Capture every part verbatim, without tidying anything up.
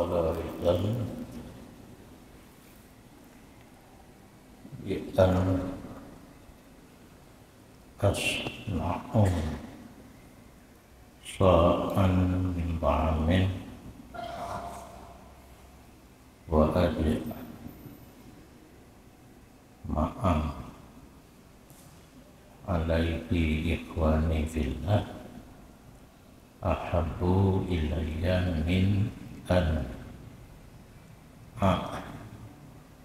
Aidan, bi an asna'u sa'an min ta'amin wa ajma'u alaihi ikhwani fillah ahabbu ilayya min an a'tika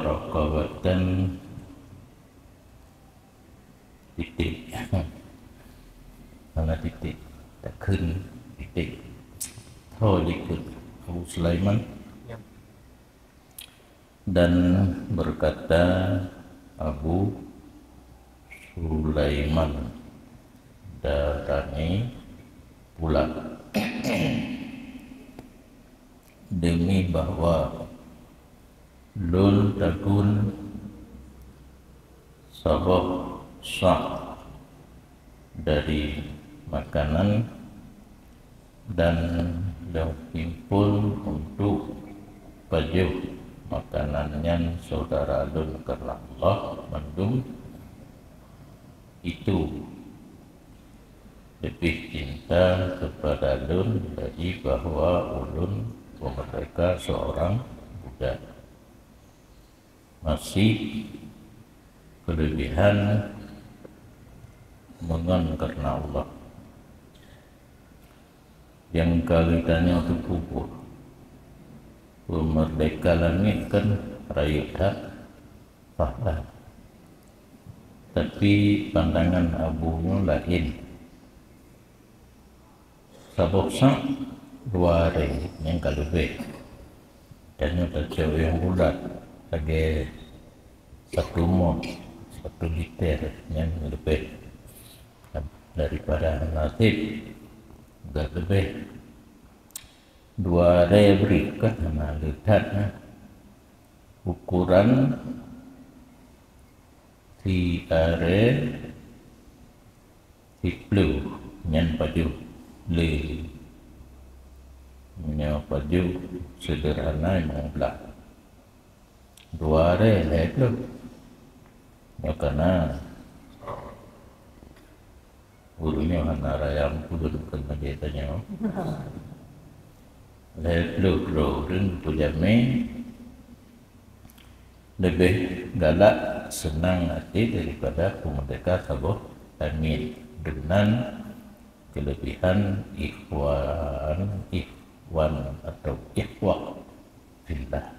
raqabatan titik. Mana titik? Takheun titik. Ho likot Abu Sulaiman. Ya. Dan berkata Abu Sulaiman Darani pula, demi bahwa lôn takheun saboh sa' dari makanan dan lôn himpon untuk pajoh makanan nyan syedara lôn karna Allah, mandum itu leubeh cinta keupada lôn dari bahwa ulôn meumerdeka seurang budak. Masih keuleubehan meungon karna Allah. Nyang ka geutanyoe teupeue, peumeurdeka langét kan rayeuk that, pahala. Tapi pandangan Abu nyoe laén. Saboh sa' dua aré nyang ka leubeh. Dan nyoe tacok nyang bulat lagèe satu mot, satu liter nyang leubeh daripada nasib, ka leubeh. Dua aré bri kan hana le that, nah. Ukuran si aré Siplôh nyan pajoh lé. Meunyoe pajoh seudeurhana limong blah. Dua aré lhèe plôh. Nyoe kana ureueng nyoe hana raya meukeuleueng keu lagèe tanyoe. Lhèe plôh droe ureueng peujamé leubeh galak seunang até daripada peumeurdeka saboh langét. Deungon keuleubehan ikhwan, ikhwan atau ikhwah fillah.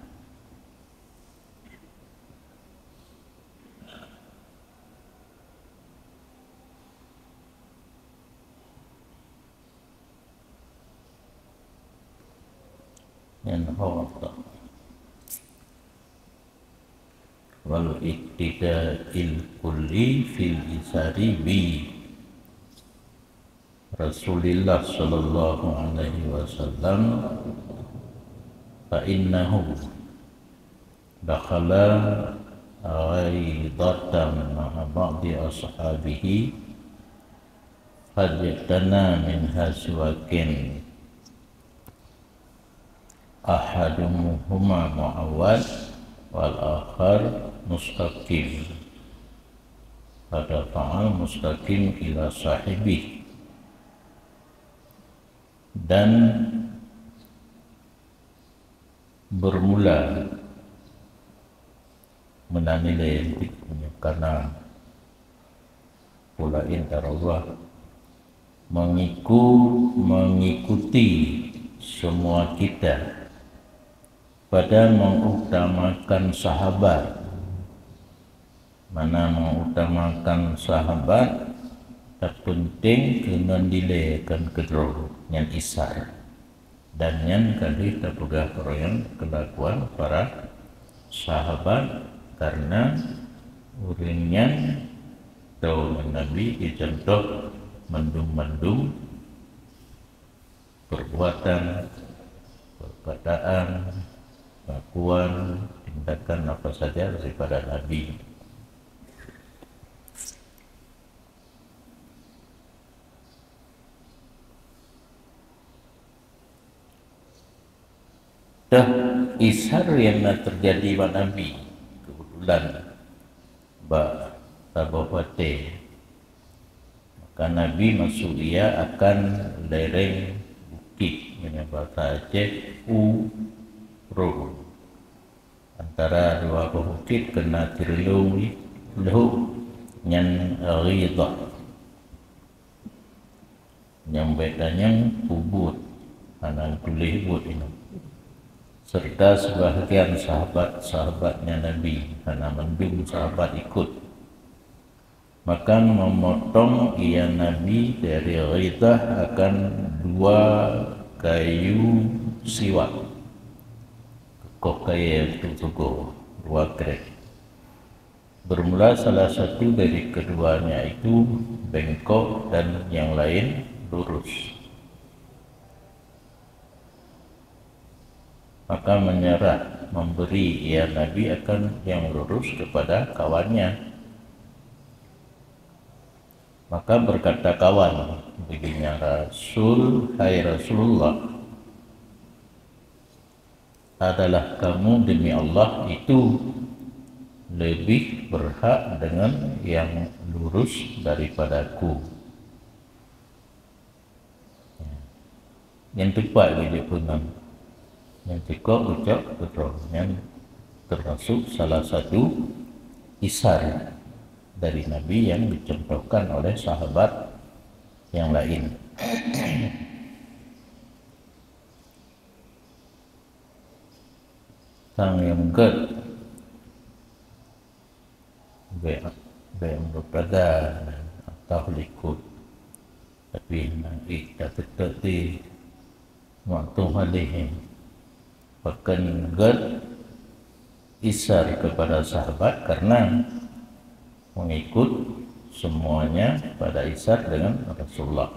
Nyan ho. Wal iqtida'il kulli fil isari bi Rasulillah sallallahu alaihi wasallam, fa innahu dakhala ghaidatan ma'a ba'di ashabihi fajtana minha siwakin. Ahaduhuma mu'awwad wal akhar mustaqim. Fadafa'al mustaqim ila sahibih. Dan bermula meunan ilée karena pula intar Allah mengiku-, mengikuti semua kita pada mengutamakan sahabat. Mana mengutamakan sahabat, tapeunténg keu ngon dilée kon keudroe nyan isar. Dan nyan ka lheueh tapeugah keureueng keulakuan para sahabat, karena ureuëng nyan tau ngon Nabi geucuntoh mandum-mandum perbuatan, perkataan, pengakuan, tindakan apa saja daripada Nabi. Teuh isar nyang na teujadi bak Nabi, keubeutulan bak saboh watée. Maka Nabi masuk ia akan lereng bukét, meunyoe basa Aceh, u rong. Antara dua boh bukét keuna teureulong lhok nyan Ridhah. Nyang bék tanyong peue buet, hana tuléh buet inoe. Serta sebahagian sahabat-sahabatnya Nabi, hana mandum sahabat ikut. Maka memotong ia Nabi dari Ridhah akan dua kayu siwak. Koh kayée untuk tugoe, dua krek. Bermula salah satu dari keduanya itu bengkok dan yang lain lurus. Maka menyerah, memberi ia Nabi akan yang lurus kepada kawannya. Maka berkata kawan baginya, "Rasul, hai Rasulullah, adalah kamu demi Allah itu lebih berhak dengan yang lurus daripadaku." Nyang teupat geujok keu ngon. Nyang teuka geucok keudroe. Nyan termasuk salah satu isar dari Nabi yang dicontohkan oleh sahabat yang lain. Sang nyang gét bék, bék meupada atau likot. Tapi nang ih tateuteuti waktu halih nyan. Pakon gét isar kepada sahabat karena mengikut semuanya pada isar dengan Rasulullah.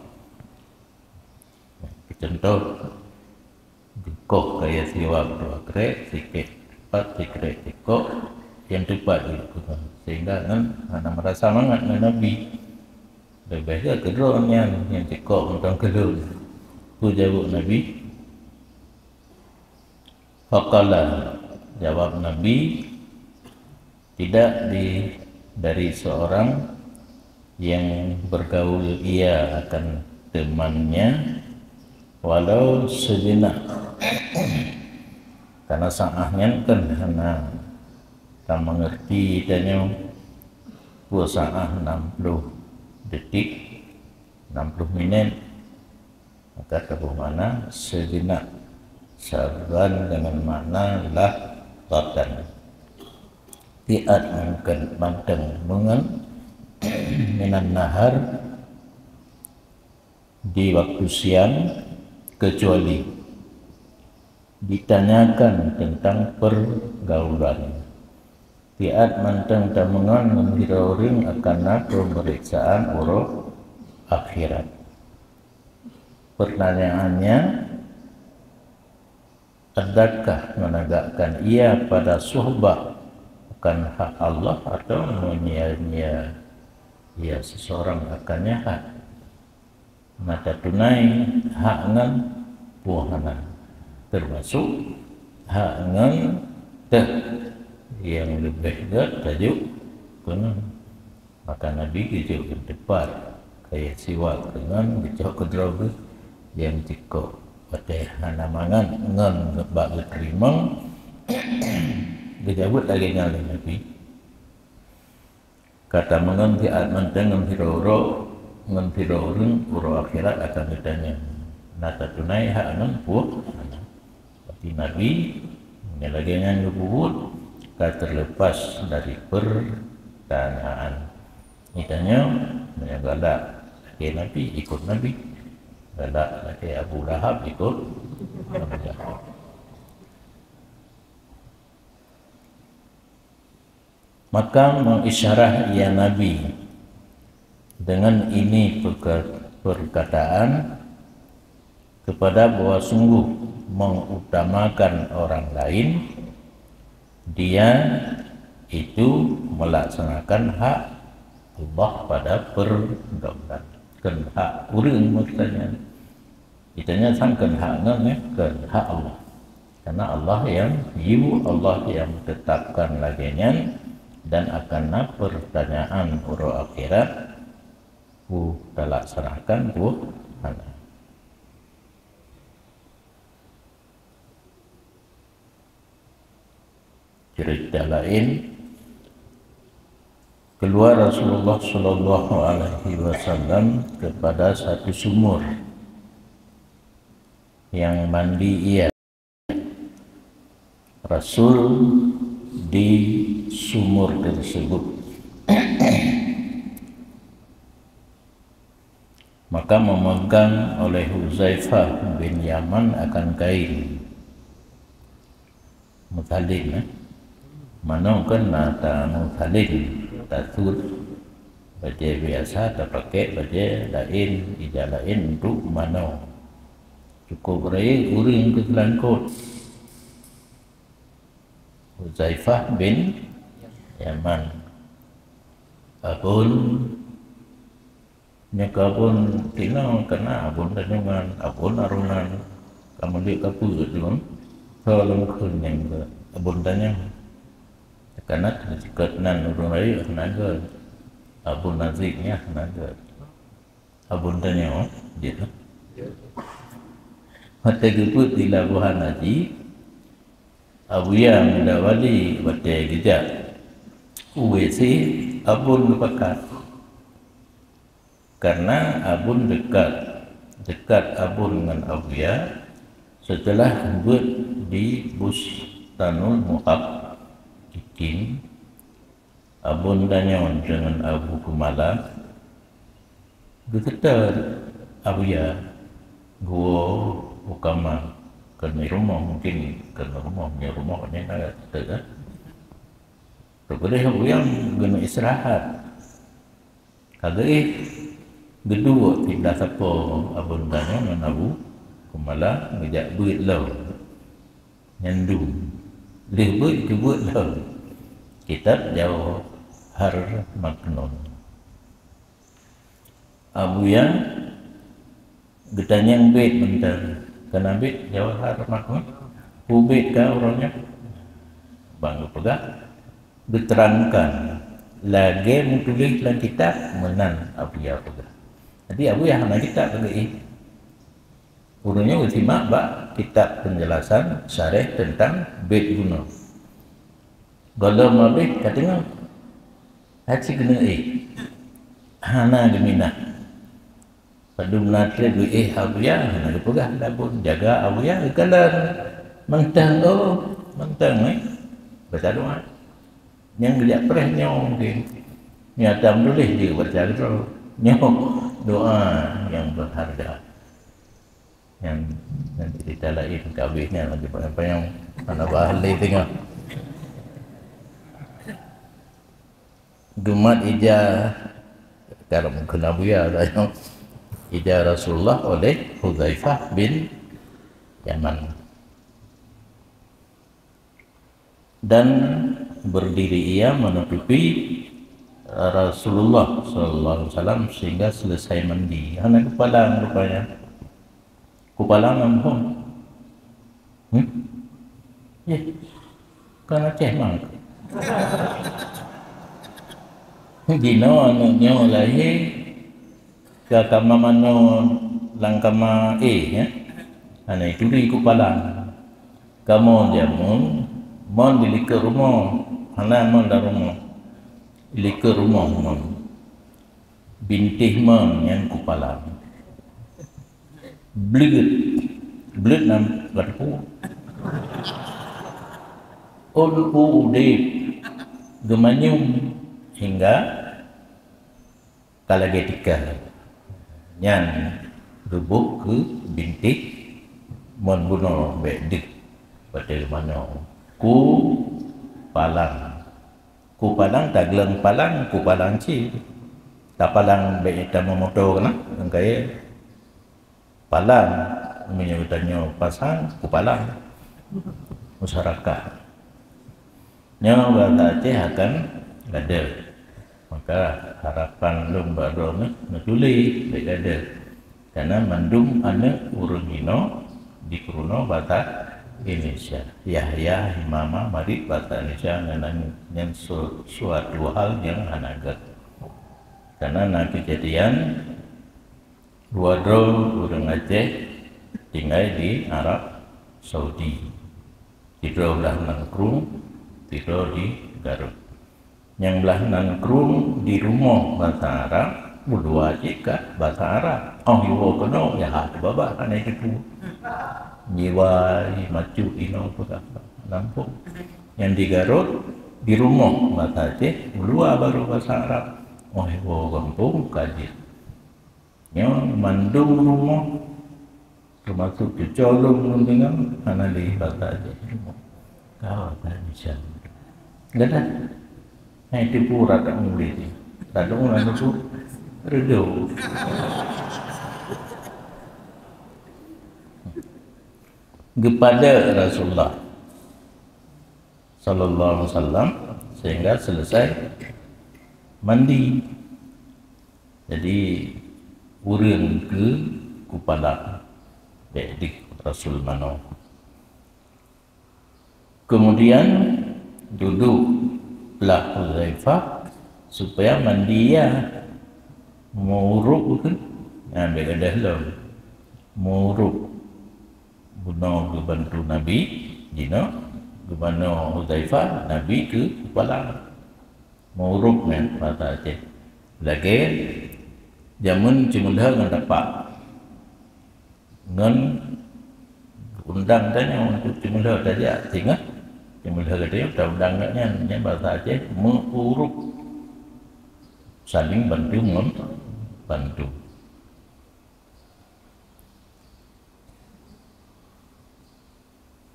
Contoh, dikoh kayée siwak dua krek, sikrek teupat, sikrek dikoh, nyang teupat dikoh. Sehingga ngon hana merasa mangat ngon Nabi. Leubeh gét keudroe nyan nyang dikoh mantong keulheueh. Peue jaweueb Nabi? Faqala, jawab Nabi, tidak di, dari seorang yang bergaul ia akan temannya walau sejenak. Karena saah nyan kan hana tameungerti tanyoe peue saah enam puluh detik, enam puluh minit. Maka taboh makna sejenak, saban dengan makna lahzatan. Tiat mantong, mantong meungon minan nahar, di waktu siang, kecuali ditanyakan tentang pergaulan. Tiat mantong tameungon ngon sidroe ureuëng akan na pemeriksaan uroe akhirat. Pertanyaannya, adakah menegakkan ia pada suhbah akan hak Allah atau menyia-nyiakan seseorang akannya hak? Mata tunai hak ngon puah hana, termasuk hak ngon teuh yang leubeh gét tajuk keunan. Maka Nabi geujok keu teupat kayée siwak keunan geucok keudroe geuh nyang cikok watée hana mangat ngon bak geuteurimong. Geujaweueb lagée nyan lé Nabi, kata meungon siat mantong ngon sidroe uroe, ngon sidroe ureuëng uroe akhirat akan geutanyong, na tatunai hak ngon puah hana. Tapi Nabi, meunyoe lagée nyan geupeubuet, ka terlepas dari pertanyaan. Geutanyoe, meunyoe galak lagée Nabi, ikot Nabi. Galak lagée Abu Lahab, ikot Abu Lahab. Maka mengisyarah ia Nabi dengan ini perka-, perkataan kepada bahwa sungguh mengutamakan orang lain, dia itu melaksanakan hak Allah pada pergaulan. Kön hak ureuëng maksudnya. Geutanyoe sang kön hak ngon, eh, kön hak Allah. Karena Allah nyang yue, Allah nyang tetapkan lagée nyan, dan akan na pertanyaan uroe akhirat, peue talaksanakan, peue hana. Cerita laén, keluar Rasulullah sallallahu alaihi wasallam kepada satu sumur yang mandi ia. Rasul di sumur tersebut. Maka memegang oleh Huzaifah bin Yaman akan kain. Muthalin, eh? Manoe kan na ta muthalin, tasut bajée biasa, tapakai bajée laén, ija laén untuk manoe. Cukup rayeuk ureuëng keu keulangkot. Huzaifah bin Yaman. Abon, nyoe keu abon tinoe kana abon tanyoe nyan, abon aronan. Kamoe lheueh kapeuet lom, soe lom kheun nyang keu abon tanyoe. Kana teukeut nan ureuëng rayeuk hana gét. Abon Nazik nyan hana gét. Abon tanyoe, jeuet. Watée geupeuet di labuhan haji, Abuya Muda Wali watée geujak u W C, abon geupakat. Karena abon dekat, dekat abon ngon Abuya, seuteulah beuet di Bustanul Muhab, Kikin, Abon tanyoe deungon Abu Kumala geuseutôt Abuya geuwoe u kama, keuneuk rumoh, mungken keuneuk rumoh, meunyoe rumoh nyan na seutôt, kan? Teupeuleueh Abuya geuneuk istirahat. Ka geuéh, geuduek siblah sapo abon tanyoe ngon Abu Kumala geujak beuet lom. Nyan dum. Lheueh beuet geubeuet lom kitab Jauhar Maknun. Abuya geutanyong beuet mantong, kana beuet Jauhar Maknun? Peue beuet ka uroe nyoe? Ban geupeugah, geuteurangkan lagée meutuléh lam kitab, meunan Abuya peugah. Jadi Abuya hana kitab lagée. Ureuëng nyoe geusimak bak kitab penjelasan syarah teuntang beuet bunoe. Gohlom habéh ka teungoh, hase keuneuk éh, hana geuminah. Padub na treb geuéh Abuya, hana geupeugah lé abon, jaga Abuya geukalon. Mantong, oh, mantong, eh. Baca doa. Nyang geujak preh nyoe mungken. Nyata meutuléh jih baca keudroe. Nyoe doa nyang berharga. Nyang, nyang cerita laén ka habéh nyan lagée panyang hana bahas lé teungoh. Geumat ija, kalau mungkin Abuya tanyong, ija Rasulullah oleh Hudzaifah bin Yaman. Dan berdiri ia menutupi Rasulullah sallallahu alaihi wasallam sehingga selesai mandi. Hana geupalang rupanya. Kupalang am hom? Hmm? Ya. Kan Aceh mang. Jinoe aneuk nyoe lahé ka kama manoe lam kama éh, ya. Hana ituri kupalang. Kamoe jameun, mon di likot rumoh, hana mon lam rumoh. Di likot rumoh mon. Bintéh mon nyan kupalang. Bleuet. Bleuet nam ka teupeu. Ôn u udeb geumanyum hingga ka lagée tika. Nyan geuboh keu bintéh mon bunoe bék deuh watée geumanoe. Kupalang. Kupalang, tagleueng palang, kupalang cit. Tapalang bék tameumoto keunan, kayée palang, meunyoe tanyoe pasang, kupalang. Masyarakat. Nyoe bahasa Aceh akan gadôh. Maka harapan lôn bak droeneuh neutuléh bék gadôh. Karena mandum aneuk ureuëng inoe dikeurunoe bahasa Indonesia. Yahya Imama marit basa Indonesia ngon, ngon su-, suatu hal nyang hana gét. Karena na kejadian dua droe ureuëng Aceh tinggai di Arab Saudi. Sidroe blah Nangkrung, sidroe di Garut. Nyang blah Nangkrung di rumoh basa Arab, ulua cit ka basa Arab. Oh, iwoe keunoe, ya, ha, teuh babah hana jiteupeue. Jiwa jimacu inoe peugah lampôh. Nyang di Garut, di rumoh basa Aceh, ulua baru basa Arab. Oh, iwoe gampông ka jeuet. Nyoe mandum rumoh, teumasuk cucoe lôn ngon deungon, hana lé basa Aceh. Ka basa Indonesia. Gadah. Hai tipu rata murid ni. Lalu lalu tu redo. Gepada Rasulullah sallallahu alaihi wasallam sehingga selesai mandi. Jadi, ureuëng keu kupala bék deuh Rasul manoe. Kemudian, dudoe blah Hudzaifah supaya mandi ya. Meuruek bukon? Nah, bék gadôh lom. Meuruek. Bunoe geubantu Nabi, jinoe geubanoe Hudzaifah, Nabi keu kupala. Meuruek nyan basa Aceh. Lagée jamén ceumeulhé ngon tapak. Ngon undang tanyoe untuk ceumeulhé tajak, singoh ceumeulhé gata nyoe taundang gata nyan, nyan basa Aceh meuruek. Saling bantu ngon bantu.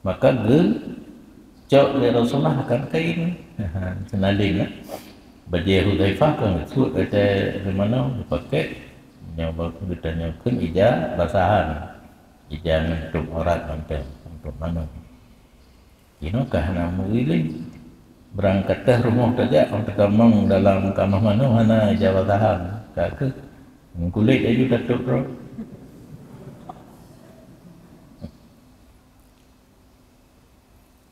Maka geucok lé Rasulullah akan kain. Seunalin lah. Bajée Hudzaifah kan geusuet keu manoe geupakék. Nyoe geutanyoe kheun ija basahan. Ija ngon tueng aurat mantong, ngon tueng manoe. Inoe ka hana meuiléng. Beurangkat teuh rumoh tajak, ôn teutamong dalam kamah manoe hana ija basahan. Ka keuh. Kulét laju tatôp droe.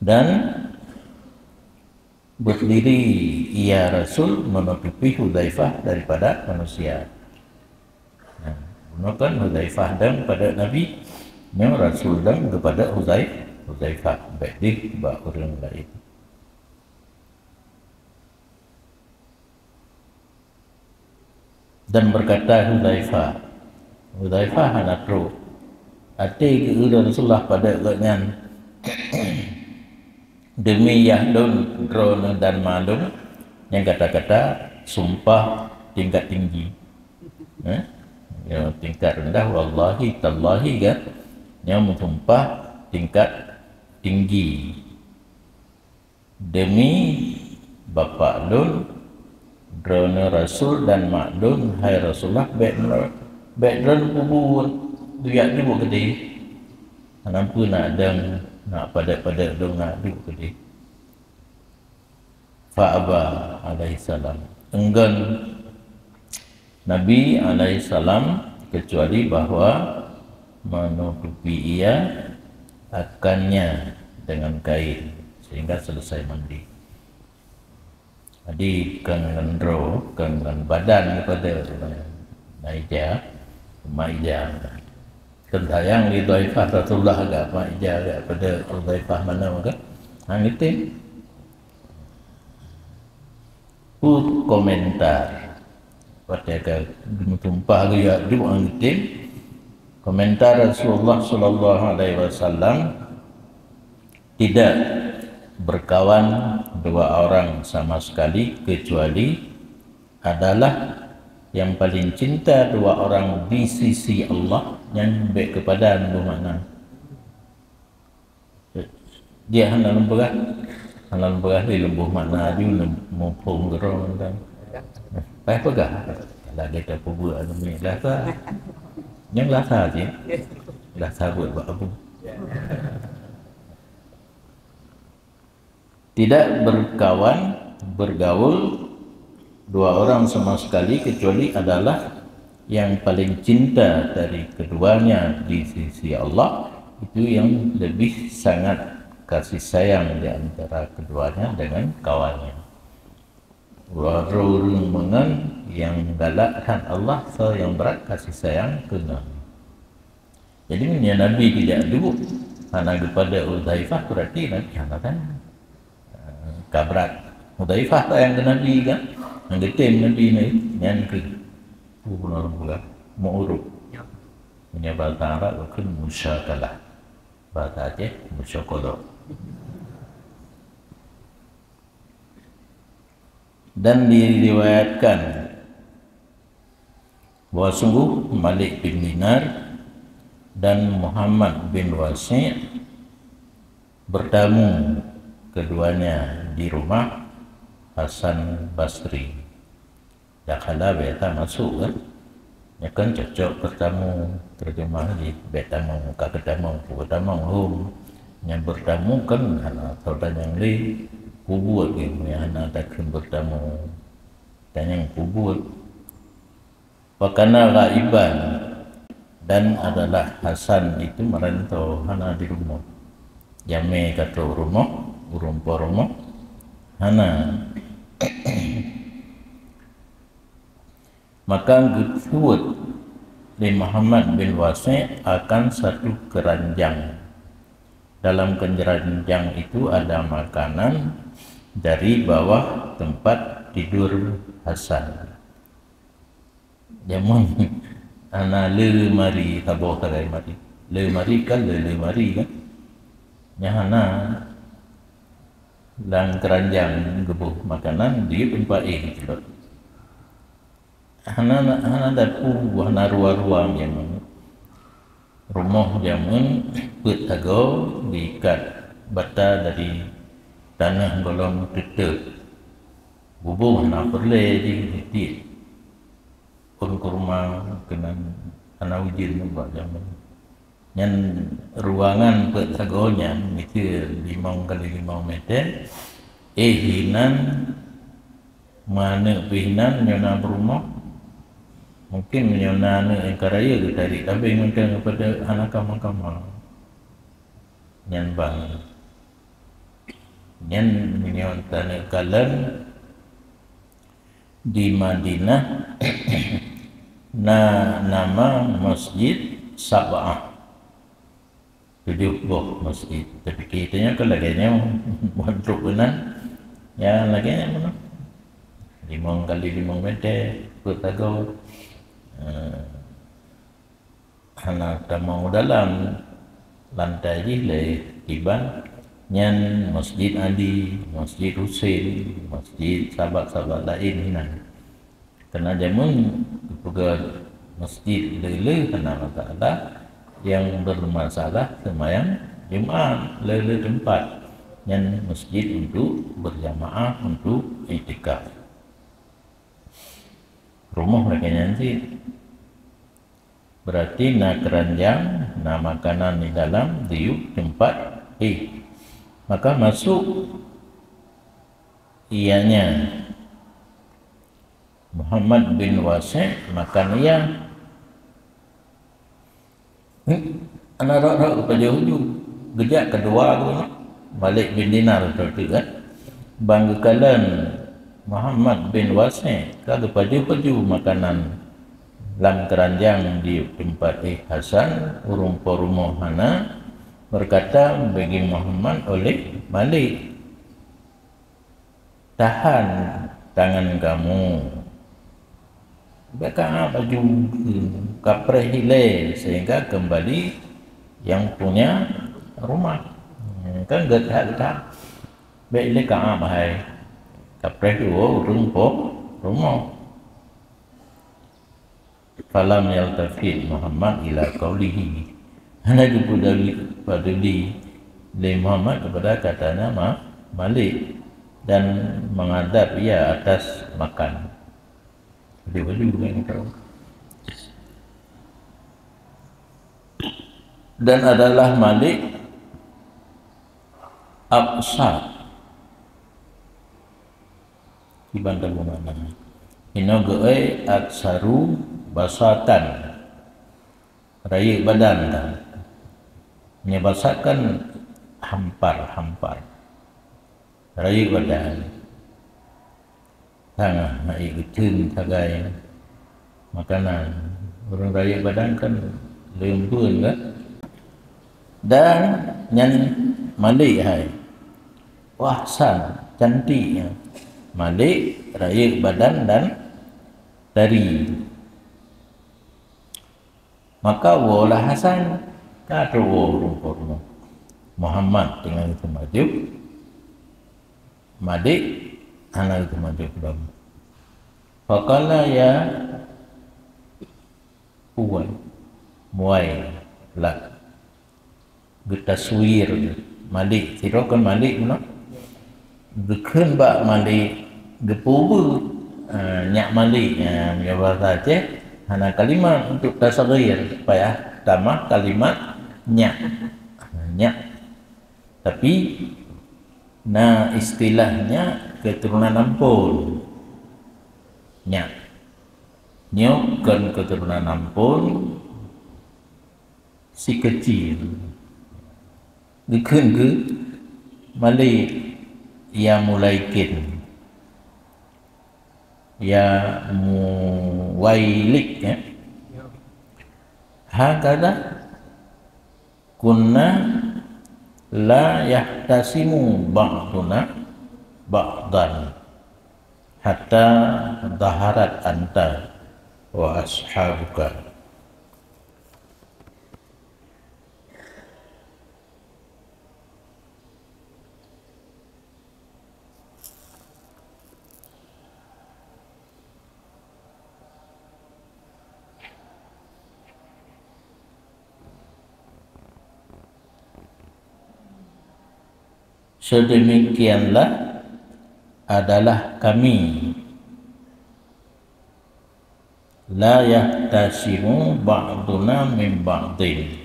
Dan berdiri ia Rasul menutupi Hudzaifah daripada manusia. Nah, bunoe kan Hudzaifah dong pada Nabi, nyoe Rasul dong kepada Hudzai-, Hudzaifah, bék deuh bak ureuëng laén. Dan berkata Hudzaifah, Hudzaifah hana trok. Até geuuroe Rasulullah pada gobnyan, "Demi yah lôn, droeneuh dan ma lôn," nyang kata-kata sumpah tingkat tinggi. Eh? Ya, tingkat rendah, wallahi, tallahi kan. Nyoe meusumpah tingkat tinggi. "Demi bapak lôn, droeneuh Rasul dan mak lôn, hai Rasulullah, bék, bék droeneuh peubuet, duek duek keudeh. Hana peue nak dong, nak padek-padek dong, nak duek keudeh." Fa aba alaihissalam. Enggan Nabi alaihissalam kecuali bahwa menutupi ia akannya dengan kain sehingga selesai mandi. Jadi, kon ngon droe, kon ngon badan kepada Naija, Maija. Kon sayang di Taifah Rasulullah agak Maija agak pada Taifah mana maka? Hang itim. Peue komentar? Watée ka geumeutumpah geujak duek ngon geutem, komentar Rasulullah sallallahu alaihi wasallam, "Tidak berkawan dua orang sama sekali kecuali adalah yang paling cinta dua orang di sisi Allah," nyan bék keupada leumbôh makna. Dia hana lôn peugah. Hana lôn peugah di leumbôh makna aju muphom keudroe dan. Payah peugah. Lagée tapeubuet anu ni lasa. Nyang lasa cit. Lasa buet bak abu. Tidak berkawan, bergaul dua orang sama sekali kecuali adalah yang paling cinta dari keduanya di sisi Allah, Itu yang lebih sangat kasih sayang di antara keduanya dengan kawannya. Uroe-uroe ureuëng meungon nyang galak that Allah, soe nyang brat kasih sayang keu ngon. Jadi meunyoe Nabi geujak duek hana geupada Hudzaifah, berarti Nabi hana sayang. Ka brat Hudzaifah sayang keu Nabi kan? Nyang geutem Nabi nyan keu ureuëng mu'urup. Meunyoe bahasa Arab kheun musyakalah. Bahasa Aceh musyakodoh. Dan diriwayatkan bahwa sungguh Malik bin Dinar dan Muhammad bin Wasi' bertamu keduanya di rumah Hasan Basri. Dakhala biasa masuk kan? Nyoe kan cocok bertamu, terjemah jih bèk tamu, ka keutamu, ka keutamu hom. Nyang bertamu kan hana soe tanyong lé, peubuet lé nyang hana takheun bertamu. Tanyong peubuet. Wa kana ghaiban, dan adalah Hasan itu merantau, hana di rumoh. Jamé ka trok rumoh, ureuëng po rumoh, hana. Maka geusuet lé Muhammad bin Wasi' akan satu keranjang. Dalam keranjang itu ada makanan dari bawah tempat tidur Hasan. Jameun hana lemari saboh sagai mari. Lemari kan le-, lemari kan. Nyang hana lam keranjang geuboh makanan di teumpat éh keudroe. Hana, hana dapu, hana ruang-ruang jameun. Rumoh jameun peuet sagoe diikat bata dari tanah golom teuteup. Bubông hana peureulée jih tiek. Pon kurma keunan hana ujeuen ubak jameun. Nyan ruangan peuet sagoe nyan, miseue limong kali limong meter, éh hinan, meuaneuk pih hinan nyoe na peurumoh. Mungken meunyoe na aneuk nyang ka rayeuk geutarék, tapi mantong daripada hana kama-kama. Nyan bang. Nyan meunyoe taneuk kalon, di Madinah na nama Masjid Sab'ah. Tujoh boh masjid. Tapi kita nyoe kan lagée nyoe, meutrok keunan, ya lagée nyoe meunan. Limong kali limong meter, peuet sagoe. Eh, hana tamong u dalam, lantai jih lé kiban, nyan Masjid Ali, Masjid Husein, masjid sahabat-sahabat laén hinan. Keunan jameun geupeugah masjid le-le hana masalah, nyang bermasalah seumayang Jumat le-le teumpat, nyan masjid untuk berjamaah, untuk iktikaf. Rumoh lagée nyan cit. Berarti na keranjang, na makanan di dalam, diyueb teumpat éh. Maka masuk ianya Muhammad bin Wasi' makan ia. Hmm, ana rot-rot geupajoh uju. Geujak keudua geuh Malik bin Dinar tu kan. Bang geukalon Muhammad bin Wasi' ka geupajoh-pajoh makanan lam keranjang di teumpat éh Hasan, ureuëng po rumoh hana, berkata bagi Muhammad oleh Malik, "Tahan tangan kamu." Bèk ka baju kapreh ilée sehingga kembali yang punya rumah. Kan geuthak-geuthak. Bèk ilée ka bahai. Kapreh dua ureuëng po rumoh. Falam yaltafit Muhammad ila qaulihi. Hana geupeuduli, paduli lé Muhammad kepada katanya Ma-, Malik dan menghadap ia atas makan. Dia baju kan tahu. Dan adalah Malik absar. Kiban tabu makna. Inoe geuéh aksaru basatan. Rayeuk badan kan. Meunyoe basak kan hampar-hampar. Rayeuk badan. Tangah na ié geutheun sagai makanan. Ureuëng rayeuk badan kan leumbun kan? Dan nyan malik hai. Wah, san, cantik nyan. Malik, rayeuk badan dan tari. Maka woe lah Hasan, ka trok woe ureuëng po rumoh. Muhammad teungoh geuteumaju, Malik hana geuteumaju lom. Faqala ya Uwai, Muwai lak. Geutaswir Malik, sidroe kon Malik meunan. Geukheun bak Malik, geupeubuet, eh, nyak Malik, eh, meunyoe bahasa Aceh, hana kalimat untuk tasghir, payah tamah kalimat nyak. Nyak. Tapi, na istilahnya keturunan ampôn. Nyak. Nyoe kon keturunan ampôn, si keucil. Geukheun geuh Malik, ya Mulaikin, ya Muwailik, ya. Hakadha kunna la yahtasimu ba'duna ba'dan hatta zaharat anta wa ashabuka. Sedemikianlah adalah kami. La yahtasimu ba'duna min ba'din.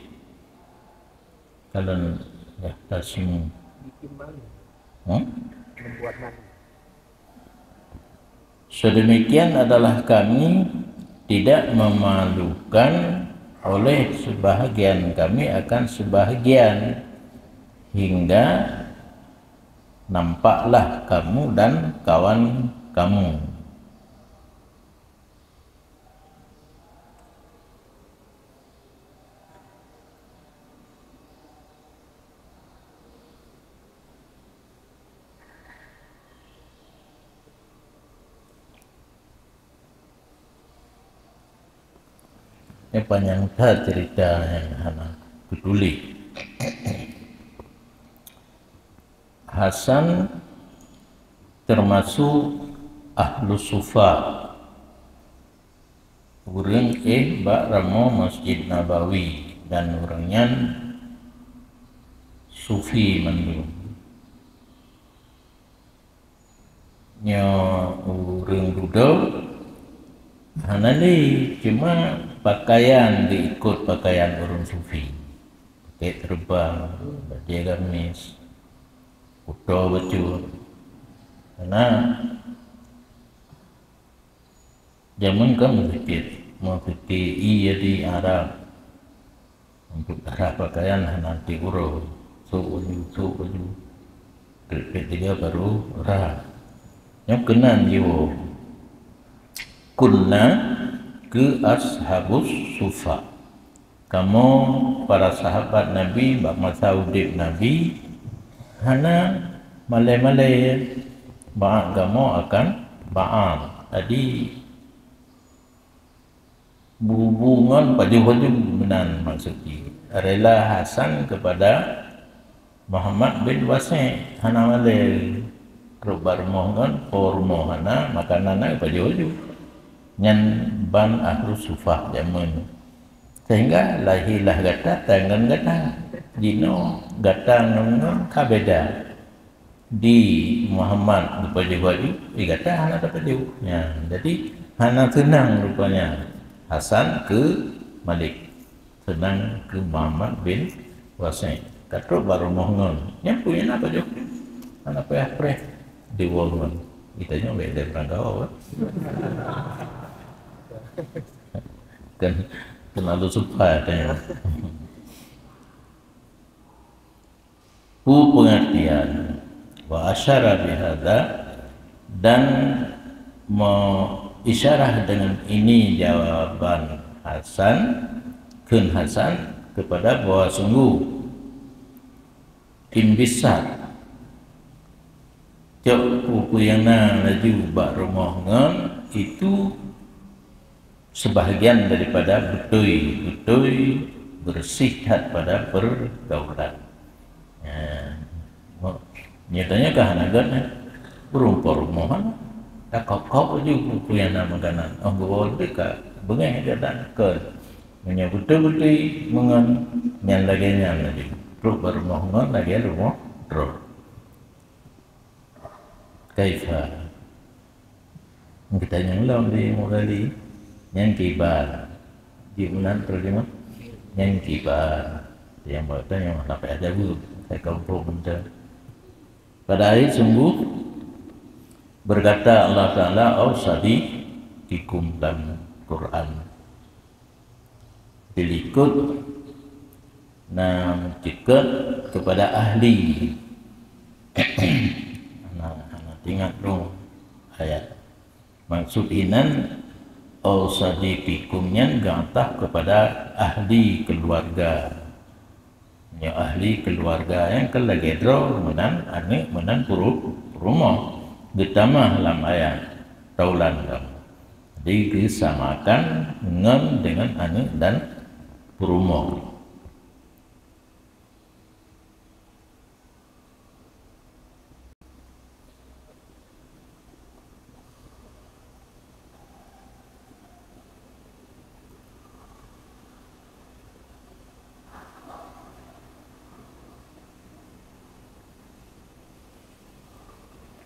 Kalau yahtasimu. Bikin malu. Hmm? Membuat malu. Sedemikian adalah kami tidak memalukan oleh sebahagian kami akan sebahagian, hingga nampaklah kamu dan kawan kamu. Ini panjang that cerita yang hana kutulis. Hasan termasuk ahlu sufa, ureuëng éh bak ramoe Masjid Nabawi, dan ureuëng nyan sufi mandum. Nyoe ureuëng dudoe hana lé, cuma pakaian geuikot pakaian ureuëng sufi. Pakèk terbang, bajèe gamis, kuto bacut. Karena jameun kan meuseuti, meuseuti ié di Arab. Untuk rhah pakaian hana ti uroe, sôk baju, sôk baju. Trép-trép tiga baru rhah. Nyoe keunan jiwoe. Kunna keu ashabus sufa. Kamoe para sahabat Nabi bak masa udép Nabi hana malèe-malèe bak kamoe akan bak. Jadi, bu-bu ngon pajoh-pajoh meunan maksud jih. Rela Hasan kepada Muhammad bin Wasi', hana malèe trok bak rumoh ngon po rumoh hana, makanan na pajoh-pajoh. Nyan ban ahlu sufah jameun. Sehingga lahé lah gata tangon gata. Jinoe gata ngon ngon ka beda. Di Muhammad geupajoh baju, di gata hana tapajoh. Nyan, jadi hana seunang rupanya Hasan keu Malik. Seunang keu Muhammad bin Wasi'. Ka trok bak rumoh ngon. Nyan peue nyang na pajoh. Hana payah preh. Diwoe ngon. Geutanyoe bèk lé beurangkaho, kan? Kan, kan alue supa tanyoe. Peungeurtian, wa asyara bihadza, dan me-, isyarah dengan ini jawaban Hasan, kheun Hasan kepada bahwa sungguh imbisar cok peue-peue nyang na laju bak rumoh ngon itu sebahagian daripada beutôi-beutôi beureuséh that pada peurgaulan. Ya. Nyatanya ka hana gét, eh. Ureuëng po rumoh, kan? Takok-kok laju peue-peue nyang na makanan. Oh, geuwoe lé ka beungéh geudan keu. Meunyoe beutôi-beutôi meungon nyang lagée nyan laju. Trok bak rumoh ngon lagée rumoh droe. Kaifa? Geutanyong lom di Mughali, "Nyan kiban?" Jimeunan teurjemah, "Nyan kiban?" Nyang buet tanyong sampai ada bu, saya kampung benda. Padahai sungguh berkata Allah Ta'ala, "Au sadiqikum" dalam Quran. Dilikot na meuceukeut kepada ahli. Hana, hana teuingat lôn ayat. Maksud inan, "Au sadiqikum" nyan geuataf kepada ahli keluarga. Nyoe ahli keluarga nyang keu lagée droe meunan aneuëk meunan puru-, peurumoh geutamah lam ayat taulan kamoe. Jadi geusamakan ngon dengan aneuëk dan peurumoh.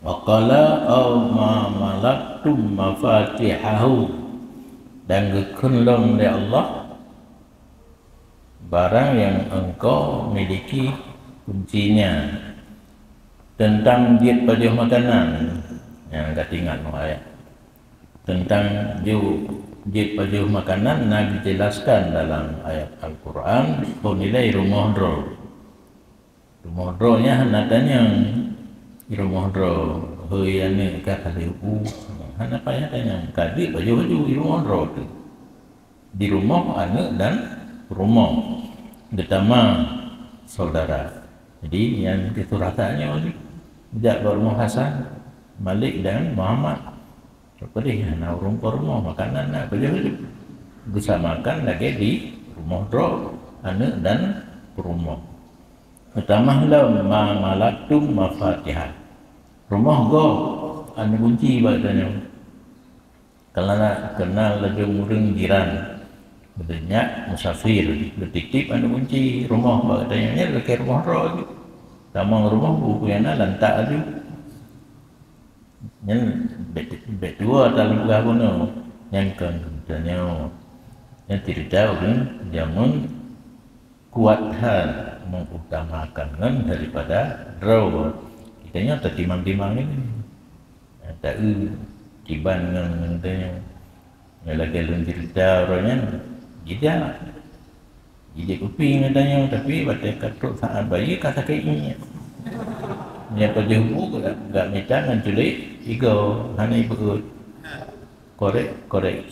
Wa qala, "Au ma malaktum mafatihahu," dan geukheun lom lé Allah, barang nyang engkau miliki kuncinya. Teuntang jeuet pajoh makanan, nyang ka teuingat ngon ayat. Teuntang ju-, jeuet pajoh makanan na geujelaskan dalam ayat Al-Quran, peue nilai rumoh droe. Rumoh droe nyan hana tanyong, rumoh droe, hôi aneuëk ka ka lheueh bu, hana payah tanyong, ka jeuet pajoh-pajoh rumoh droe teuh. Di rumoh aneuëk dan rumoh, geutamah saudara. Jadi, nyan keuh rasa nyoe jih. Jak bak rumoh Hasan, Malik dan Muhammad. Padahai hana ureuëng po rumoh, makanan na, baju-baju. Geusamakan lagée di rumoh droe, aneuëk dan peurumoh. Geutamah lom ma malaktum mafatihah. Rumoh gob, aneuëk gunci bak tanyoe. Kalau na kenal laju ureuëng jiran, beunyak musafir, geutitip aneuëk gunci rumoh bak geutanyoe, nyan lakée rumoh droe laju. Tamong rumoh buku nyang na lantak laju. Nyan bèk, bèk tuwoe tapeugah bunoe. Nyan kon geutanyoe. Nyan cerita ureuëng jameun kuat that mengutamakan ngon daripada droe. Geutanyoe tatimang-timang ini. Taeu kiban ngon geutanyoe. Nyang lagée lôn cerita uroe nyan, jijak. Jijak kupi ngon geutanyoe, tapi watée ka trok saát bayeue ka sakét ié. Nyang pajoh bu gak, gak mita ngon culek igoe, hana jipeuet. Korek, korek,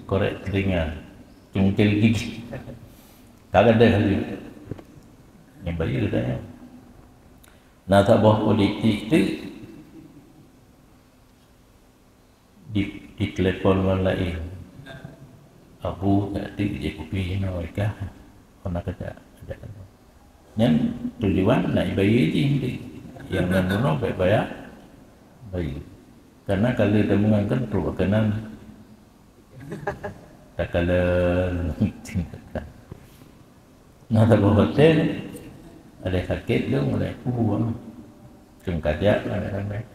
korek telinga, cungkil gigi. Ka gadôh laju. Nyang bayeue geutanyoe. Na saboh politik tu di, ditelepon ngon laén. Abu, tadi jikupi inoe kah? Kona kejak, kejak. Nyan tujuan nak ibayeue jih tu. Nyang ngon bunoe bèk baya bayeue. Karena kalau temuan kan trok keunan takalon. Na saboh hotel, ada sakét dong, ada kubu. Cuma kajak ramai-ramai.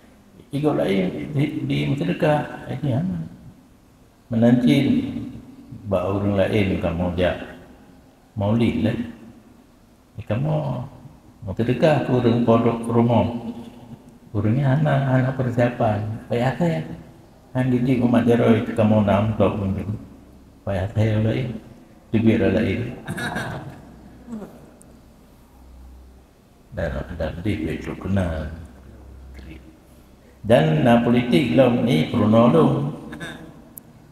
Igoe laén di, di meuseudeukah, ai nyan. Meunan cit bak ureuëng laén kamoe jak maulid lé. Kamoe meuseudeukah keu ureuëng pondok rumoh. Ureuëng nyan hana, hana persiapan. Payah that. Han jijak umat jaroe kamoe nam tok. Payah that laén. Teubiet laén. Dan, dan dih beutôi keunan. Dan na politik lom ni peurunoe lom.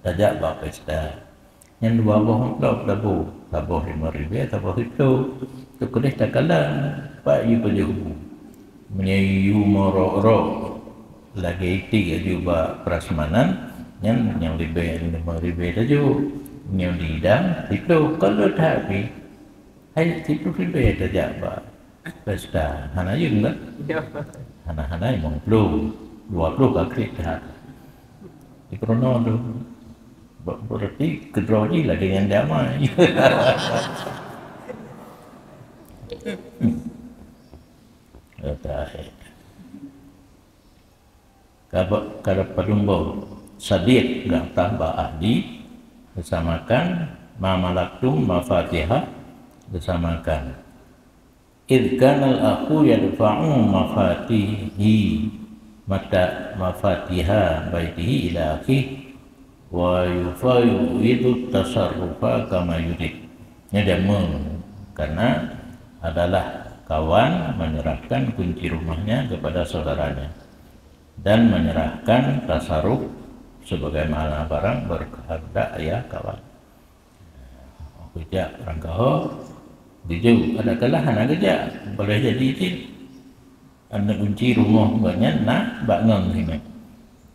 Tajak bak pesta. Nyan dua boh amplop tabu, saboh limong ribèe, saboh siploh. Tu keudeh takalon, pat yue pajoh bu. Meunyoe yue meurok-rok lagèe iték aju bak prasmanan, nyan nyang ribèe limong ribèe tajoh. Nyoe di idang siploh, kalau that pih, hai siploh ribèe tajak bak pesta. Hana yum kan? Ya. Hana-hana limong ploh, dua ploh ka kriet that. Di peurunoe tu. Be-, berarti keudroe jih lagèe nyan damai. Ka, ka padum boh. Sadiq, gantang bak ahli, beusamakan, ma malaktum mafatihah, beusamakan. Idz kanal akhu yadfa'u mafatihi, mata, mafatiha baitihi ila akhih, wa yufawwidhu tasarrufa kama yurid. Nyoe jameun, karena adalah kawan menyerahkan kunci rumahnya kepada saudaranya dan menyerahkan tasarruf sebagaimana barang berkehendak ia kawan. Geujak rangkaho, geujok, adakala hana geujak, boleh jadi cit. Aneuk kunci rumoh gobnyan na bak ngon singoh.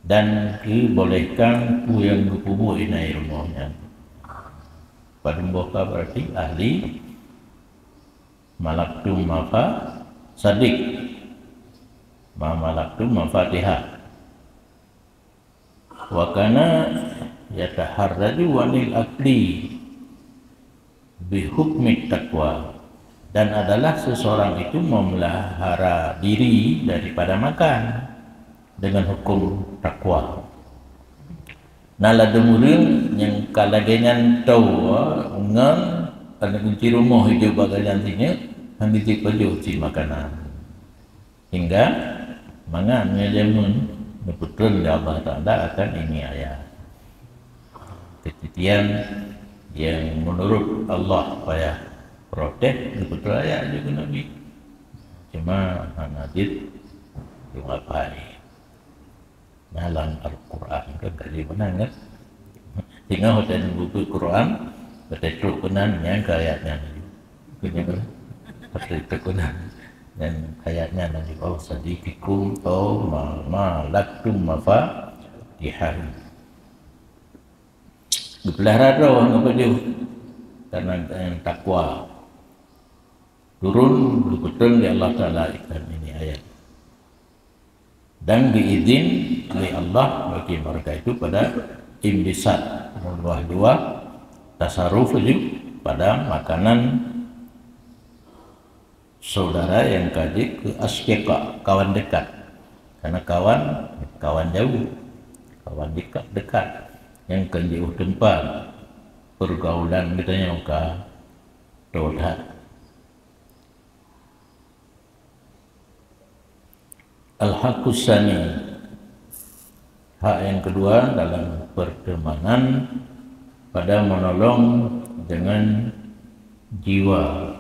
Dan geubolehkan peue nyang geupeubuet inan rumoh nyan. Padum boh ka berarti ahli malaktum mafa-, sadiq. Ma malaktum mafatihah. Wa kana yataharraju anil akli bihukmi taqwa, dan adalah seseorang itu memelihara diri daripada makan dengan hukum takwa. Na ladôm ureuëng nyang ka lagée nyan toe ngon aneuk kunci rumoh hidup bagadan sinyeuk, han jeuet pajoh cit makanan. Hingga mangat ngon jameun neupeutreun lé Allah Taala akan ini ayat. Keutitian nyang meunurot Allah payah protes neupeutreun ayat jih keu Nabi. Cuma hana jeuet teungoh pai. Dalam Al-Quran kan tadi mana kan? Tengok dan buku Quran, betul keunan nyang kaya nyan. Kena betul keunan. Dan ayatnya nanti, "Au sadiqikum au ma, ma malaktum mafatihahu." Geupeulihara droe ngon pajoh karena yang takwa. Turun geupeutreun lé Allah Taala ikan ini ayat. Dan diizin oleh Allah bagi mereka itu pada imbisat, meluah-luah tasarruf itu pada makanan saudara yang ka jeuet keu asdiqa, kawan dekat. Karena kawan, kawan jauh, kawan dekat, dekat. Yang ka jauh tempat pergaulan kita yang ka toe that. Al-haqqus tsani, hak yang kedua dalam pertemanan pada menolong dengan jiwa.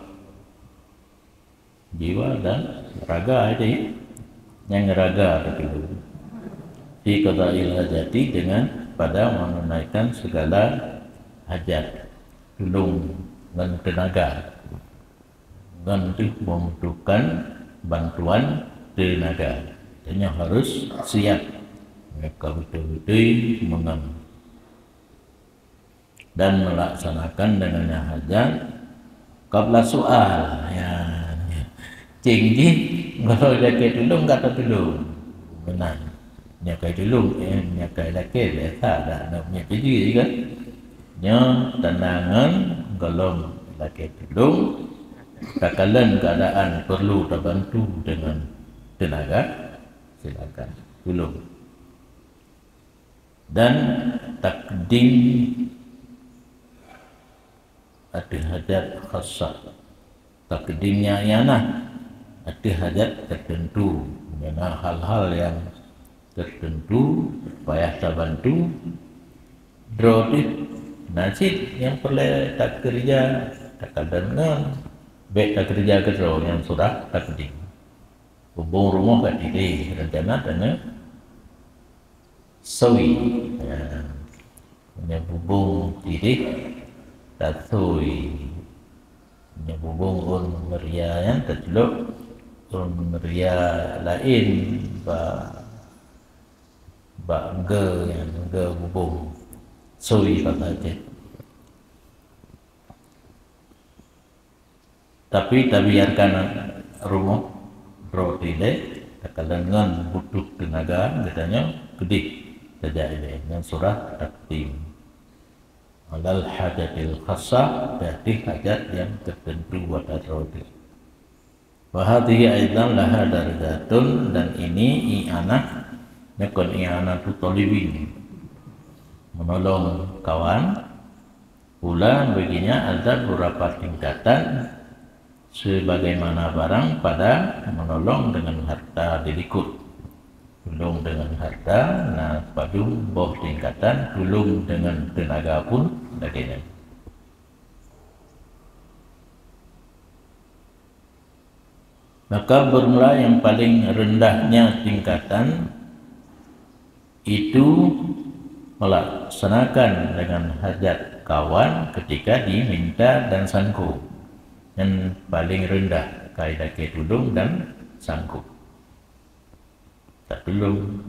Jiwa dan raga itu, ya. Yang raga itu. Fi qadail hajati, dengan pada menunaikan segala hajat. Tulung ngon tenaga. Ngon teuh membutuhkan bantuan tenaga. Tanyoe harus siap. Ka beutôi-beutôi meungon dan melaksanakan dengan yang hajat qabla su'al. Ya, cing jih, kalau dia ke tulung, kata tulung. Benar. Nyoe kai tulung, eh, nyoe kai lakée biasa dah nak punya kerja je kan. Nyoe tanangan golom lakée tulung, takalon keadaan perlu terbantu dengan tenaga, silakan tulung. Dan takdim ateueh hajat khasah. Takdimnya ialah ateueh hajat tertentu, di mana hal-hal yang tertentu payah tabantu, droe teuh na cit nyang peureulée takeureuja, takalon ngon. Bék takeureuja keudroe nyan surah takdim. Bubông rumoh ka tireh, rencana taneuk sui. Ya. Meunyoe bubông tireh, tasui. Meunyoe bubông ôn meuria nyan taclok ôn meuria laén bak, bak ge nyan, ge bubông. Sui bak saja. Tapi tabiarkan rumoh droe ilée, takalon ngon butuh teunaga geutanyoe keudeh tajak ilée ngon surah takdim. Alal hajatil khassah, di atas hajat nyang teuteuntu bak droe teuh. Wa hadhihi aidan laha darajatun, dan ini i'anah, nyoe kon i'anatu thalibin, menolong kawan. Pula baginya ada beberapa tingkatan sebagaimana barang pada menolong dengan harta dilikot. Tulông deungon harta na padum boh tingkatan, tulông deungon teunaga pun lagée nyan. Maka bermula yang paling rendahnya tingkatan itu melaksanakan dengan hajat kawan ketika diminta dan sanggup. Yang paling rendah kaidah tulông dan sanggup. Tatulông.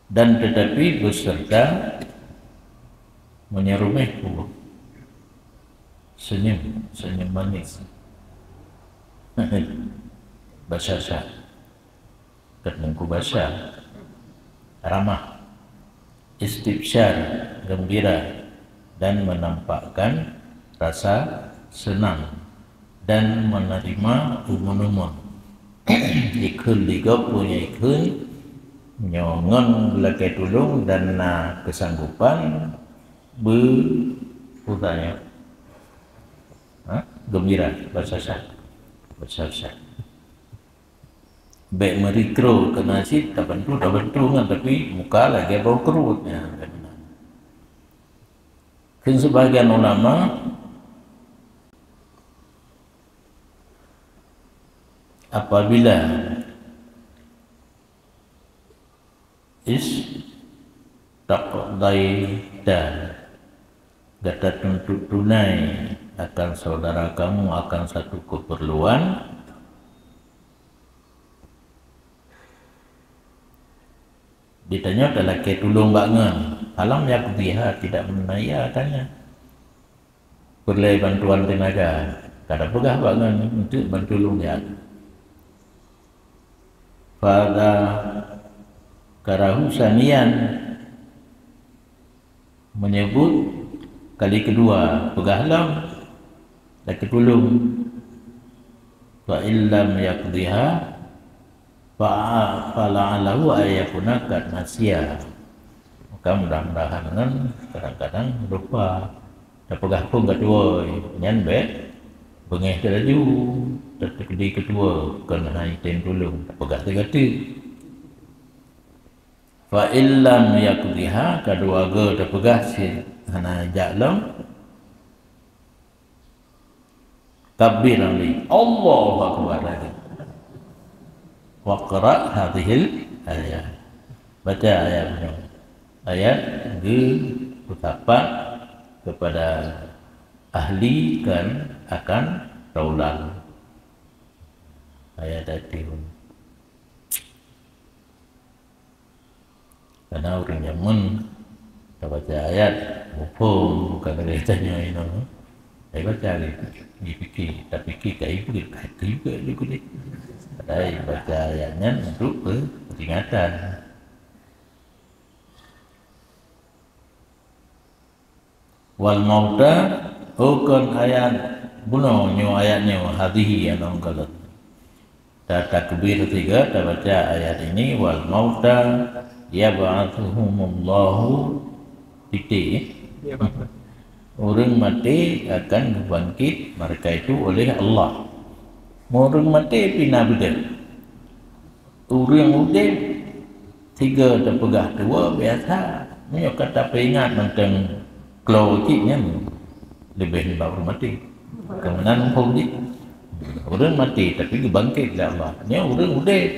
Dan tetapi beserta meunyoe rumoh, senyum, senyum manis. Basyasya. Kat Teungku Basya. Ramah. Istibsyar, gembira, dan menampakkan rasa senang dan menerima umun-umun. Ikheun lé gob, peue nyang ikheun, nyoe ngon lakée tulông dan na keusanggopan beu-, peue nyan? Ha? Gembira, basyasya. Basyasya. Bék meurikro keunan cit tabantu, tabantu nyan, tapi muka lagée boh keurot nyan. Kheun sebagian ulama, apabila istaqdaita, gata tuntut tunai akan saudara kamu akan satu keperluan, ditanyoe talakée tulông bak ngon, falam yaqdiha, tidak menunaikannya. Peureulée bantuan teunaga, ka tapeugah bak ngon untuk bantu lôn nyan. Fadzakarahu tsaniyan, meunyeubut kali keudua, peugah lom, lakée tulông. Fa illam yaqdiha, fa, fala'allahu an yakuna qad nasiya. Maka mudah-mudahan ngon kadang-kadang lupa. Tapeugah phon ka tuwoe, nyan bék beungéh teuh laju, teukeudi keu tuwoe, kon hai tem tulông, tapeugah teugateuk. Fa illam yaqdiha, ka dua goe tapeugah cit hana jak lom. Kabbir lom, Allahu Akbar lagi. Waqra hadzihil ayat. Baca ayat nyoe. Ayat geupeusapat kepada ahli kan akan taulang. Ayat tadi. Karena ureuëng jameun tabaca ayat, muphom, bukan lagée tanyoe inoe. Ai baca lé, dipikir, tapikir ka ibu, ka ibu juga deh. Padahai baca ayat nyan untuk pe-, peringatan. Wal mauta, oh kon ayat bunoe nyoe ayat nyoe, hadhihi, anong kalon. Ta takbir tiga, tabaca ayat ini, wal mauta yab'atsuhumullahu, titik. Ya, Pak. Ureuëng maté akan geubangkit mereka itu oleh Allah. Ureuëng maté pih na beudeuh. Ureuëng udeb, sigoe tapeugah tuwoe biasa. Meunyoe ka tapeuingat mantong klo cit nyan, leubeh nibak ureuëng maté. Keunan muphom jih. Ureuëng maté, tapi geubangkét lé Allah. Nyoe ureuëng udeb.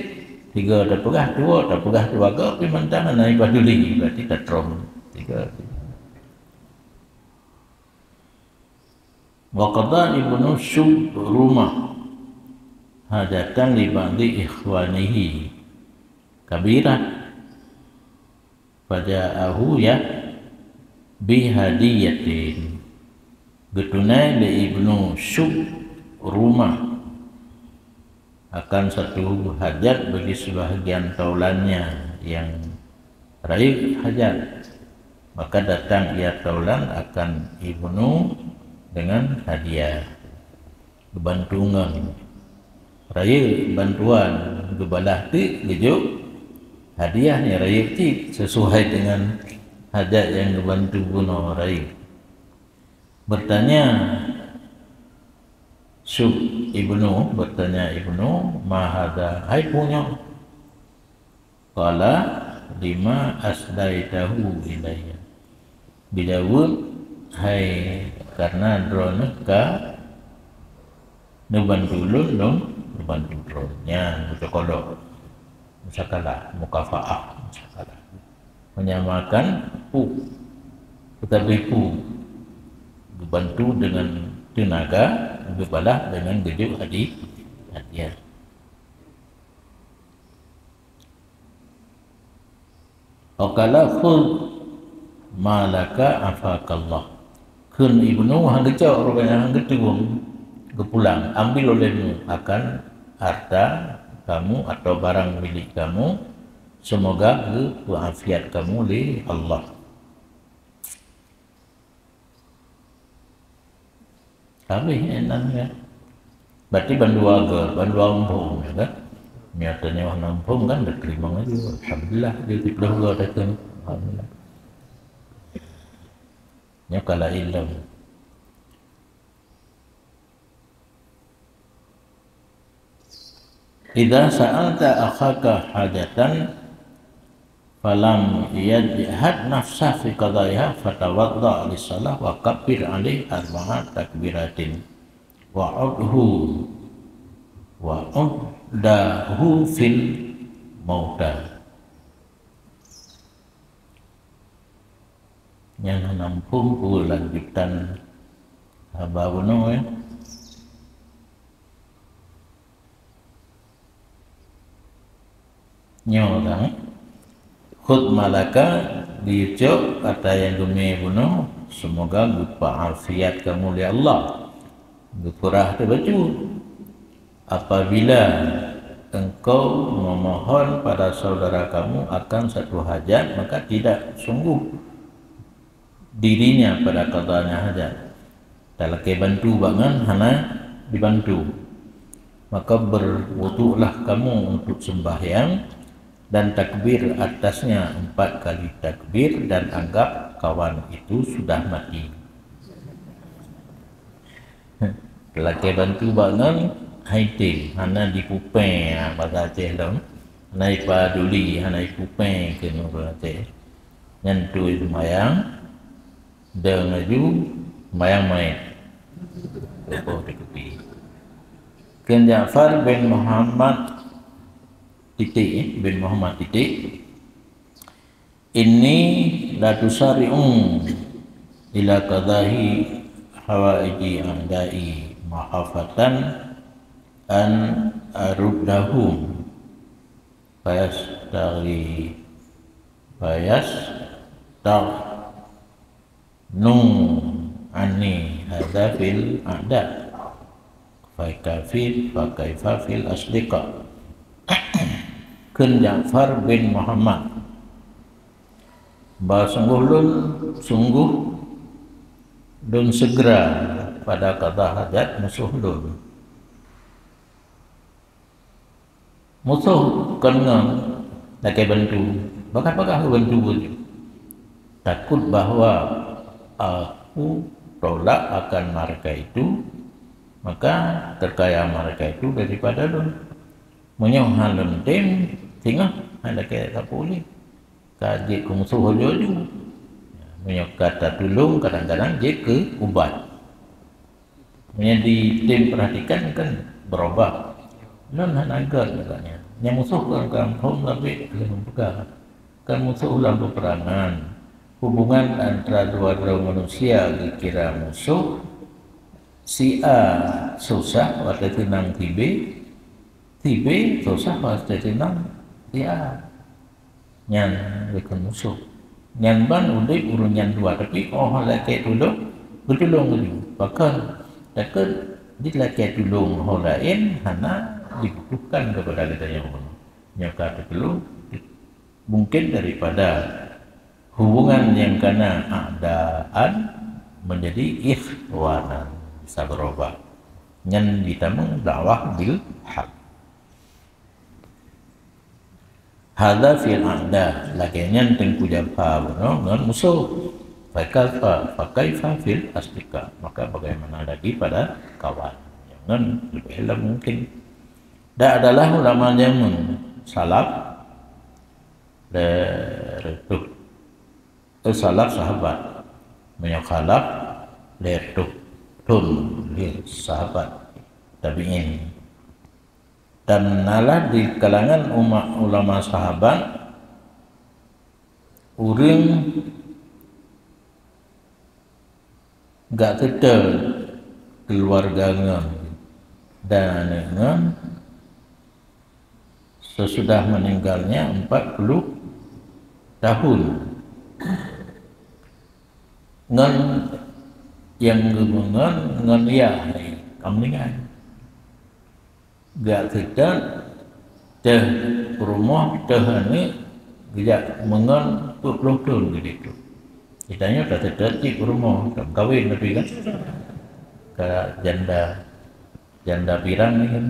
Tiga tapeugah tuwoe, tapeugah keuluwarga, tapi mantong hana jipaduli, berarti tatrong. Tiga. Wa qadha Ibnu Syubrumah hajatan li ba'di ikhwanihi kabirah. Faja'ahu ya bihadiyatin. Geutunai lé Ibnu Syubrumah akan satu hajat bagi sebahagian taulannya yang rayeuk hajat. Maka datang ia taulan akan Ibnu dengan hadiah. Geubantu ngon rayeuk bantuan, geubalah teuk geujok hadiah nyang rayeuk cit sesuai dengan hajat nyang geubantu bunoe rayeuk. Bertanya Syub Ibnu, bertanya Ibnu, "Ma hadza, hai peue nyoe?" Qala, "Lima asdaitahu ilayya." Geujaweueb, "Hai, karena droeneuh ka neubantu lôn, lôn neubantu droeneuh." Nyan meucok kodok. Musakalah, mukafaah, musakalah. Menyamakan peue, tetapi peue geubantu dengan tenaga, geubalah dengan geujok hadi-, hadiah. Wa qala, "Khudz ma laka afakallah." Kheun Ibnu, "Han geucok, rupanya han geutuwong, geupulang, ambil olehmu akan harta kamu atau barang milik kamu, semoga geupeuafiat kamu lé Allah." Habéh nyan, ya. Berarti bandua ga, bandua muphom, ya kan? Nyata nyoe hana muphom kan, dah terima laju. Alhamdulillah, dia tiplôh ga datang. Alhamdulillah. Nyoe kala ilmu. Idza sa'alta akhaka hajatan falam yajhad nafsah fi qadaiha, fatawadda lis-salah wa kabbir alaih arba'a takbiratin, wa udhu, wa uddahu fil mauta. Nyang hana muphom peue lanjutan haba bunoe, ya. Nyoe kan, khudz ma laka, dicok ata nyang geumé bunoe, semoga geupeuafiat kamu lé Allah. Geupeurah teuh bacut. Apabila engkau memohon pada saudara kamu akan satu hajat, maka tidak sungguh dirinya pada qadanya hajat. Talakée bantu bak ngon hana dibantu. Maka berwuduklah kamu untuk sembahyang dan takbir atasnya empat kali takbir dan anggap kawan itu sudah mati. Talakée bantu bak ngon hai tem, hana dipupée, ha, bahasa Aceh lom. Hana ipaduli, hana ipupée keu nurul Aceh. Nyan tui seumayang, deueng laju seumayang mait. Leupah teukupi. Kheun Ja'far bin Muhammad titik, eh, bin Muhammad titik, "Inni la tusari'u ila qadahi hawaiji a'dai mahafatan an aruddahum fayastaghi, fayastagh nu anni hadza fil a'da, fa kaifa, fa kaifa fil asdiqa." Kheun Ja'far bin Muhammad, "Bah sungguh lôn, sungguh lôn segera pada qada hajat musoh lôn." Musoh kon ngon lakée bantu, bagah-bagah bantu. Takut bahwa aku tolak akan mereka itu, maka terkaya mereka itu daripada lôn. Meunyoe han lôn tem, singoh han lakée sapeue lé. Ka jeuet keu musoh laju-laju. Meunyoe ka tatulông, kadang-kadang jeuet keu ubat. Meunyoe di tem perhatikan kan berubah. Lôn hana gét agaknya. Nyang musoh kan kampung tapi lôn peugah. Kan musoh lam peperangan. Hubungan antara dua droe manusia geukira musoh. Si A susah watée teunang si B, si B susah watée teunang si A. Nyan geukheun musoh. Nyan ban udeb ureuëng nyan dua, tapi óh lakée tulông, geutulông laju. Pakon? Takheun di lakée tulông ho laén hana dibutuhkan kepada geutanyoe. Nyoe ka teukeulung mungkin daripada hubungan nyang kana a'daan menjadi ikhwanan, bisa berubah. Nyan ditamong dakwah bil haq. Hadza fil a'da, lagée nyan Teungku Jafa bunoe ngon musoh. Fakaifa, fakaifa fil asdiqa. Maka bagaimana lagi pada kawan? Ngon lebih lah mungkin. Dan adalah ulama jameun salaf lé reutôh, eh, salaf sahabat. Meunyoe khalaf lé reutôh thon lé sahabat tabi'in. Dan nalah di kalangan umat ulama sahabat ureuëng gak seutôt keluarga ngon dan aneuëk ngon sesudah meninggalnya empat puluh tahun. Ngon nyang geumeungon ngon yah ka meuninggai. Gak seutôt teuh peurumoh teuh aneuëk geujak meungon peuet ploh thon geuditu. Geutanyoe ka seutôt cit peurumoh, ka meukawen tapi kan ka janda, janda pirang ni kan.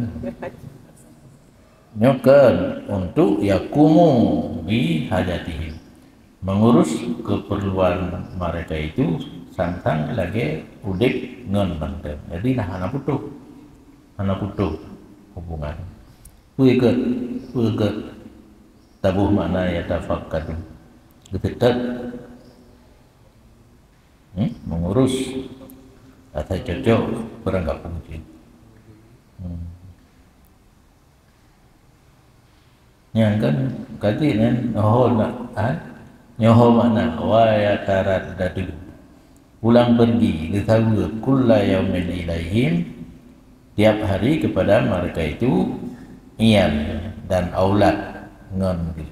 Nyoe kan untuk yakumu bi hajatihim, mengurus keperluan mereka itu sang-sang lagée udeb ngon mantong. Jadi dah hana putôh, hana putôh hubungan. Peue gét, peue gét taboh makna yatafaqqadu. Geuteutap, hmm, mengurus asai cocok barang kapeung cit. Hmm. Nyang kan kati nyan nyoe na, ha? Nyoe makna wa yataraddadu. Pulang pergi, geusaweue kulla yaumin ilaihim, tiap hari kepada mereka itu, iyal dan aulad ngon geuh.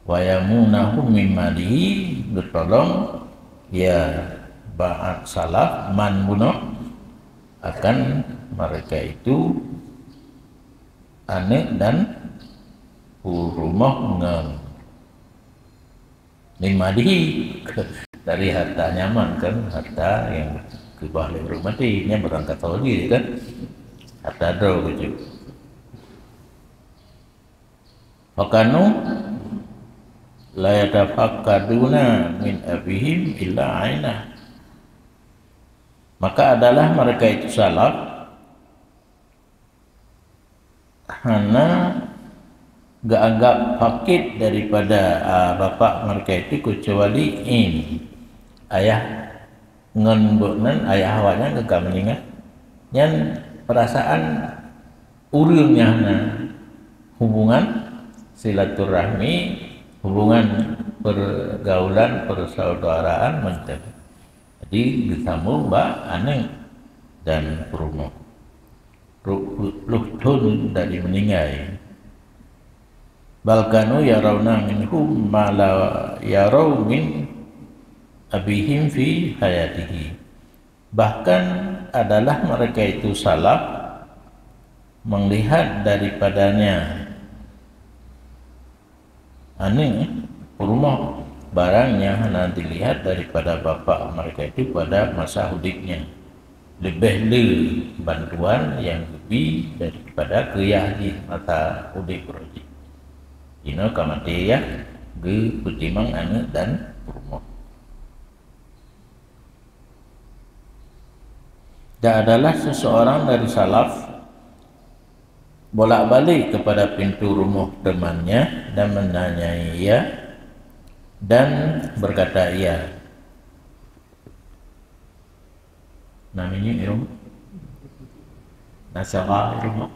Wa yamunahum min malihi, geutolong ya ba'at salaf man bunoe akan mereka itu aneuëk dan peurumoh ngon. Min malihi, dari harta nyaman kan, harta nyang keubah lé ureuëng maté, nyan barang ka tho jih kan, harta droe keujeuet. Fakanu la yatafaqqaduna min abihim illa aina. Maka adalah mereka itu salaf hana geuanggap fakid daripada, ah, bapak mereka itu kecuali in, ayah ngon beunan, ayah awaknyan ka meuninggai. Nyan perasaan ureuëng nyang hana hubungan silaturahmi, hubungan pergaulan persaudaraan mantong. Jadi geusambong bak aneuëk dan peurumoh. Rhot peuet ploh thon dari meuninggai. Bal kanu yarauna minhum ma la yarau min abihim fi hayatihi. Bahkan adalah mereka itu salaf melihat daripadanya aneuëk peurumoh barang nyang hana dilihat daripada bapak mereka itu pada masa udebnya, leubeh le bantuan nyang geubi daripada keu yah jih masa udeb uroe jih. Inoe ka maté yah geupeutimang aneuëk dan peurumoh. Dan adalah seseorang dari salaf bolak-balik kepada pintu rumah temannya dan menanyai ia dan berkata ia, "Na minyeuk di rumoh?" Nasara rumoh.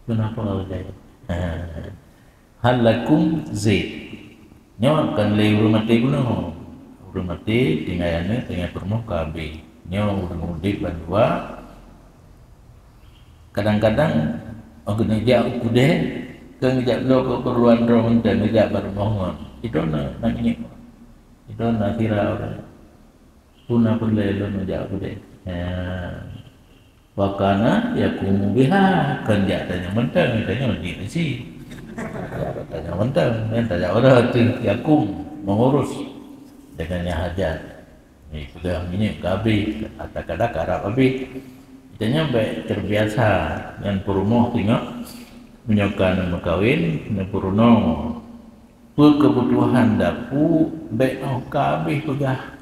Kenapa jai? Ha. Hal lakum zaid. Nyoe kan lé ureuëng maté bunoe. Ureuëng maté tinggai aneuk, tinggai peurumoh ka abéh. Nyoe ureuëng udeb bandua. Kadang-kadang, oh, keuneuk jak u keudè, keu neujak bloe keu keperluan droe mantong, neujak bak rumoh ngon. Itu na, na minyéuk. Itu na sira ureuëng. Puna peureulée lôn neujak u keudè. Ya. Wa kana yaqumu biha, kon jak tanyoe mantong, tanyoe di isi. Jak tanyoe mantong, nyan tajak uroe tu yakum, mengurus dengan yang hajat. Ni peugah minyeuk ka habéh, ata kada karab habéh. Tanyoe bèk terbiasa nyan peurumoh tengok meunyoe ka meukawen, neupeurunoe. Peue keubutuhan dapu bèk óh ka habéh peugah.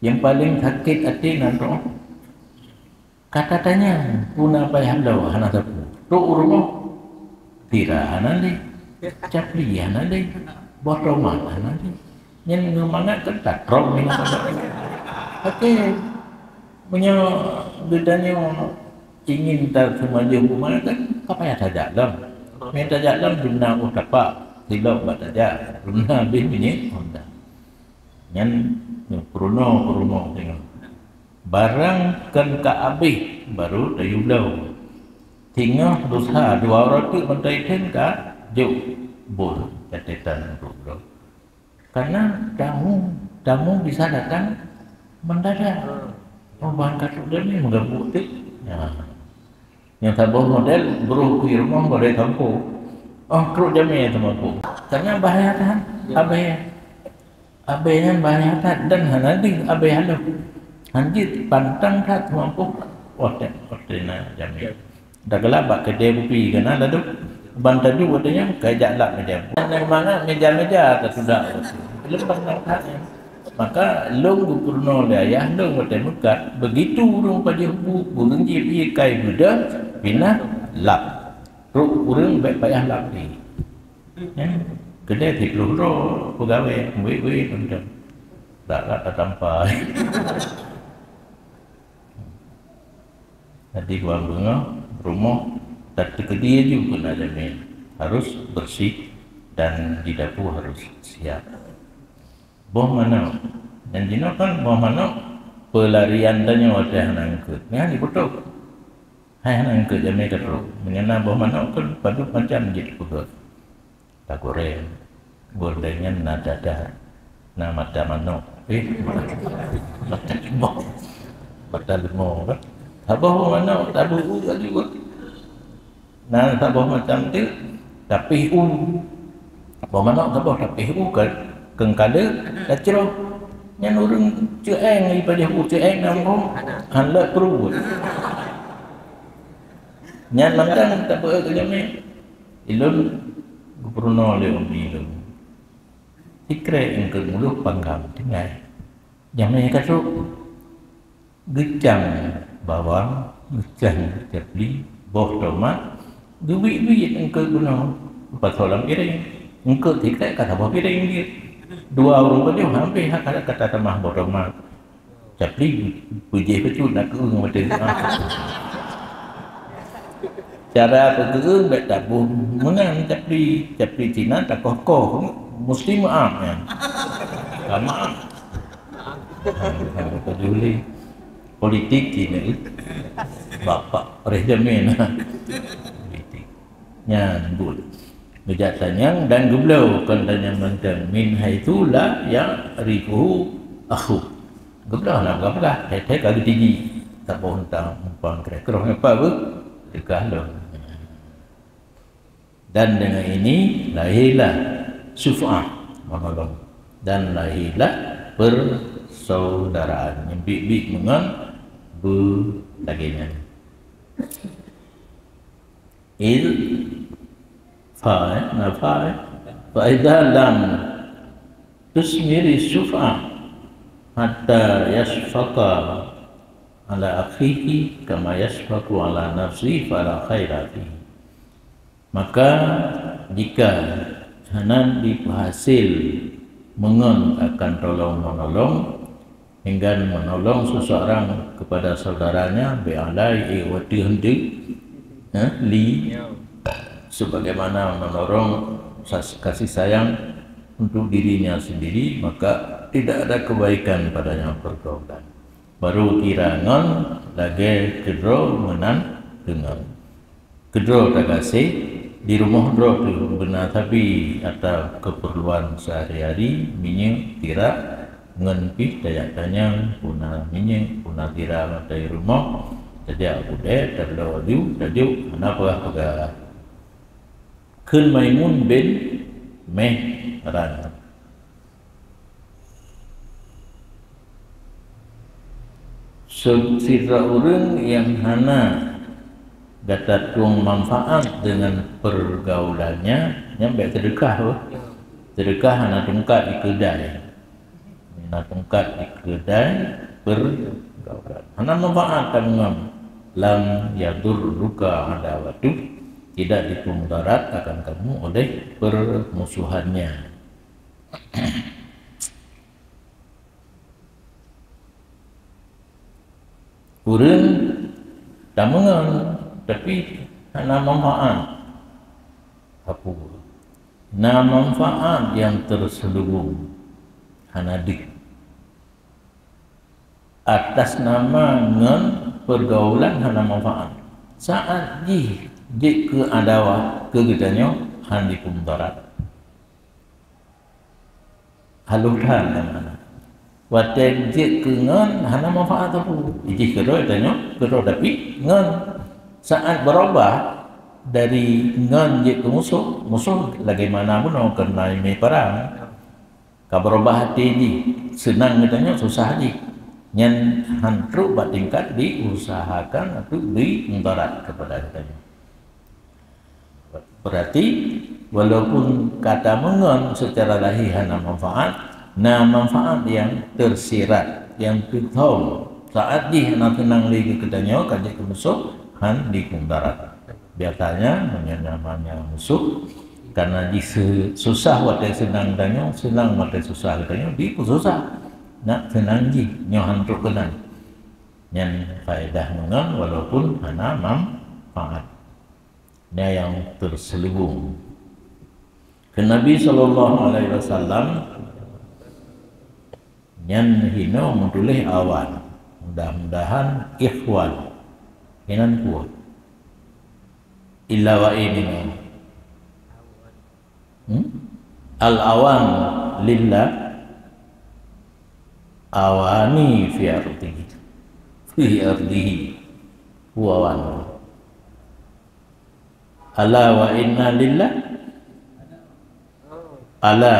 Nyang paleng sakét até na droe. Ka tatanyong, puna payah bloe hana sapeue. Trok u rumoh, sira hana lé, capli hana lé, boh tomat hana lé. Nyan ngon mangat kan tatrok mina. Oke. Meunyoe geutanyoe ingin taseumayang beumangat kan ka payah tajak lom. Meunyoe tajak lom dum na u tapak, silop bak tajak, dum na habéh minyeuk honda. Nyan peurunoe-peurunoe tengok. Barang kon ka abéh baru tayue bloe. Singoh lusa dua uroe teuk mantong iteun ka jok bol catatan untuk bloe. Karena tamu, tamu bisa datang mendadak. Oh, ban ka trok jamé meugabuk teuk. Ya. Nyang saboh model, broh keu rumoh model kampung. Oh, trok jamé teuma kampung. Karena bahaya that. Abéh. Abéh nyan bahaya that dan hana deuh abéh haloh. Hanjeuet pantang that teuma kampung. Wah, tak, wah, na jamé. Takalak bak keudè kupi keunan ladôm. Ban tadu watèe nyan ka jak lap meja. Nyan mangat meja-meja tatudak. Leupah nyan that nyan. Maka lôn geupeurunoe lé ayah lôn watèe meukat, begitu ureueng pajoh bu, ureueng jieb ié kai beudôh, pinah lap. Trok ureueng bèk payah lap lé. Nyan, keudè siplôh droe peugawèe, wéh-wéh mantong. Dak-dak tatampa. Jadi, bak beungoh rumoh tateukeudi laju keu na jamé, harus bersih dan di dapur harus siap. Boh manok, dan jinoe kan boh manok peularian tanyoe watèe hana eungkôt. Nyan jipeutrok. Hai hana eungkôt jamé ka trok. Meunyoe na boh manok kan padub macam jeuet peugöt. Tagoreng. Gorengan na dada, na mata manok. Eh, mata limau. Mata limau kan. Saboh manok, tabu u kali pun. Na saboh macam tu, tapih u. Boh manok saboh tapih u kan, keungkala, tacroh. Nyan ureueng ceueng, ipajoh u ceueng, nyan boh, han leuet pruet. Nyan mantong tabeuet keu jamé. Ilôn geupeurunoe lé umi lôn. Sikrek eungkôt muloh panggang tinggai. Jamé ka trok. Geucang bawang, geucang capli, boh tomat, geubiet-biet eungkôt bunoe, geupasoe lam piréng. Eungkôt sikrek ka saboh piréng jeuet. Dua ureueng pajoh habéh ka, ka tatamah boh tomat. Capli peujéh bacut na keueung watèe. Cara peukeueung bèk taboh meunan capli, capli Cina takoh-koh, musti meu'ah nyan. Ka meu'ah. Ka meu'ah. Politik Cina. Bapak Reh Jamin. Politik. Nyan buet. Geujak tanyong dan geubloe kon tanyong mantong, min haitsu la ya'rifuhu akhu. Geubloe na peugah-peugah, thèe-thèe ka geutiji. Saboh untang umpang kreh-kroh nyoe pat beuh, teuka lom. Dan dengan ini lahirlah syuf'ah, menolong. Dan lahirlah persaudaraan. Nyang biet-biet meungon beu lagèe nyan. Id fa, eh, na fa, eh. Fa idza lam tusmiri syuf'a hatta yasfaqa ala akhihi kama yasfaqu ala nafsihi fala khaira fihi. Maka jika hana jipeuhasil meungon akan tolong-menolong, Enggan menolong seseorang kepada saudaranya, bi'alai, eh, watèe henti, eh, li, sebagaimana menolong sas-, kasih sayang untuk dirinya sendiri, maka tidak ada kebaikan padanya pergaulan. Baru kira ngon lagèe keudroe meunan deungon. Keudroe tagaséh, di rumoh droe teuh beuna sabe ata keupeurluan seuhari-hari, minyeuk, pirak, ngon pih tajak tanyong, peue na minyeuk, peue na pirak, mata di rumoh, tajak u keudè, tabloe aju, tajok, hana peugah-peugah. Kheun Maimun bin Mihran. Se-, sidroe ureuëng nyang hana gata tueng manfaat deungon peurgaulannya, nyan bèk seudeukah, beuh. Seudeukah hana tungkat di keudai. Hana tungkat di keudai peurgaulan. Hana manfaat kamu ngon. Lam yadurruka adawatuh, tidak dipemudarat akan kamu oleh permusuhannya. Ureuëng tameungon, tapi hana manfaat. Apa? Na manfaat nyang teuseulubong, hana deuh. Atas nama ngon peurgaulan hana manfaat. Saát jih jeuet keu adawah keu geutanyoe, hana dipeumudarat. Halôh that nyan. Watèe jeuet keu ngon hana manfaat sapeue. Jih keudroe tanyoe, keudroe tapi ngon. Saát beurubah dari ngon jeuet keu musoh, musoh lagèe mana bunoe keureuna imé parang. Ka beurubah até jih, seunang geutanyoe, susah jih. Nyan han trok bak tingkat diusahakan untuk bri mudarat kepada geutanyoe. Berarti, walaupun kata meungon secara lahé hana manfaat, na manfaat nyang tersirat, nyang teuthom. Saát jih hana seunang lé keu geutanyoe, ka jeuet keu musoh, han dipeumudarat. Biasanya, meunyoe namanya musoh, karena jih se-, susah watèe seunang geutanyoe, seunang watèe susah geutanyoe, jipeususah. Nak seunang jih, nyoe han trok keunan. Nyan faedah meungon walaupun hana manfaat. Nyan nyang teuseulubong. Keu Nabi sallallahu alaihi wasallam, nyan hinoe meutuléh awan. Mudah-mudahan ikhwan. Inan kuat. Illa wa ini. Hmm? Al-awan lillah, awani fi ardihi. Fi ardihi. Huwa awan. Ala wa inna lillah. Ala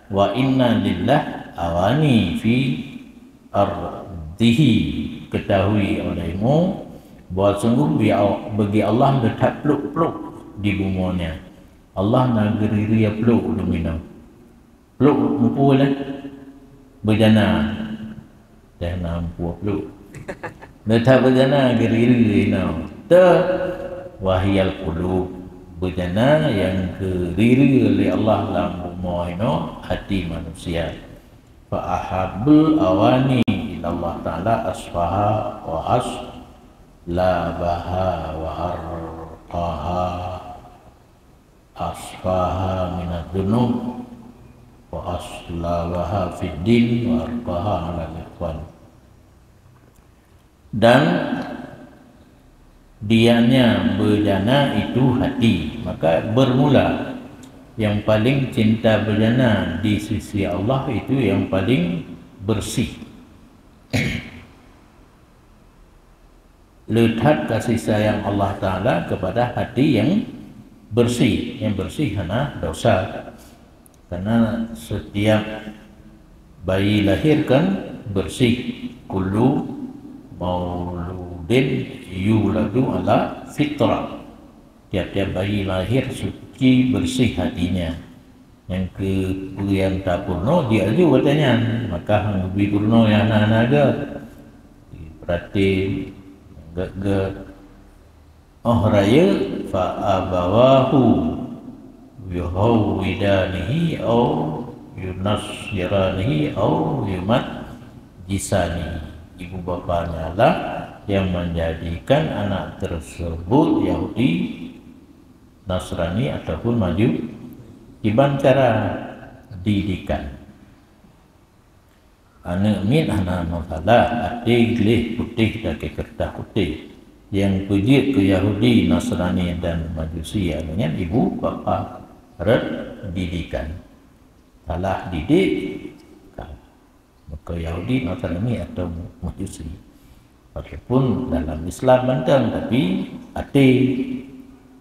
wa inna lillah awani fi ardihi. Ketahui olehmu bahwa sungguh bagi Allah le that plôk-plôk di bumoe nyan. Allah na geuri-ri plôk lom inoe. Plôk muphom lé? Beujana. Teuh na muphom plôk. Le that beujana geuri-ri inoe. Teuh, wahiyal qulub. Beujana nyang geuri-ri lé Allah lam bumoe inoe, hati manusia. Fa ahabbul awani ilallah ta'ala asfaha wa aslabaha wa arqaha. Asfaha minadz dzunub wa aslabaha fid din wa arqaha alal ikhwan. Dan dianya beujana itu hati, maka bermula yang paling cinta beujana di sisi Allah itu yang paling bersih. Le that kasih sayang Allah Ta'ala kepada hati yang bersih, yang bersih hana dosa. Karena setiap bayi lahir kan bersih. Kullu mauludin yuladu ala fitrah. Tiap-tiap bayi lahir suci, bersih hatinya. Nyang keu peue nyang tapeurunoe jiaju watèe nyan, maka han geubri peurunoe nyang hana-hana gèt. Peurati gèt-gèt. Óh rayeuk, fa abawahu yuhawwidanihi au yunassiranihi au yumajjisanihi. lisani, ibu bapanya lah yang menjadikan anak tersebut Yahudi, Nasrani ataupun Maju-, kiban cara didikan. Aneuëk miet hana masalah, até gleh putéh lakée keureutah putéh. Nyang peujeuet keu Yahudi, Nasrani dan Majusi, aneuëk nyan ibu bapa rot didikan. Salah didik, ka. Maka Yahudi, Nasrani atau Majusi. Walaupun dalam Islam mantong, tapi até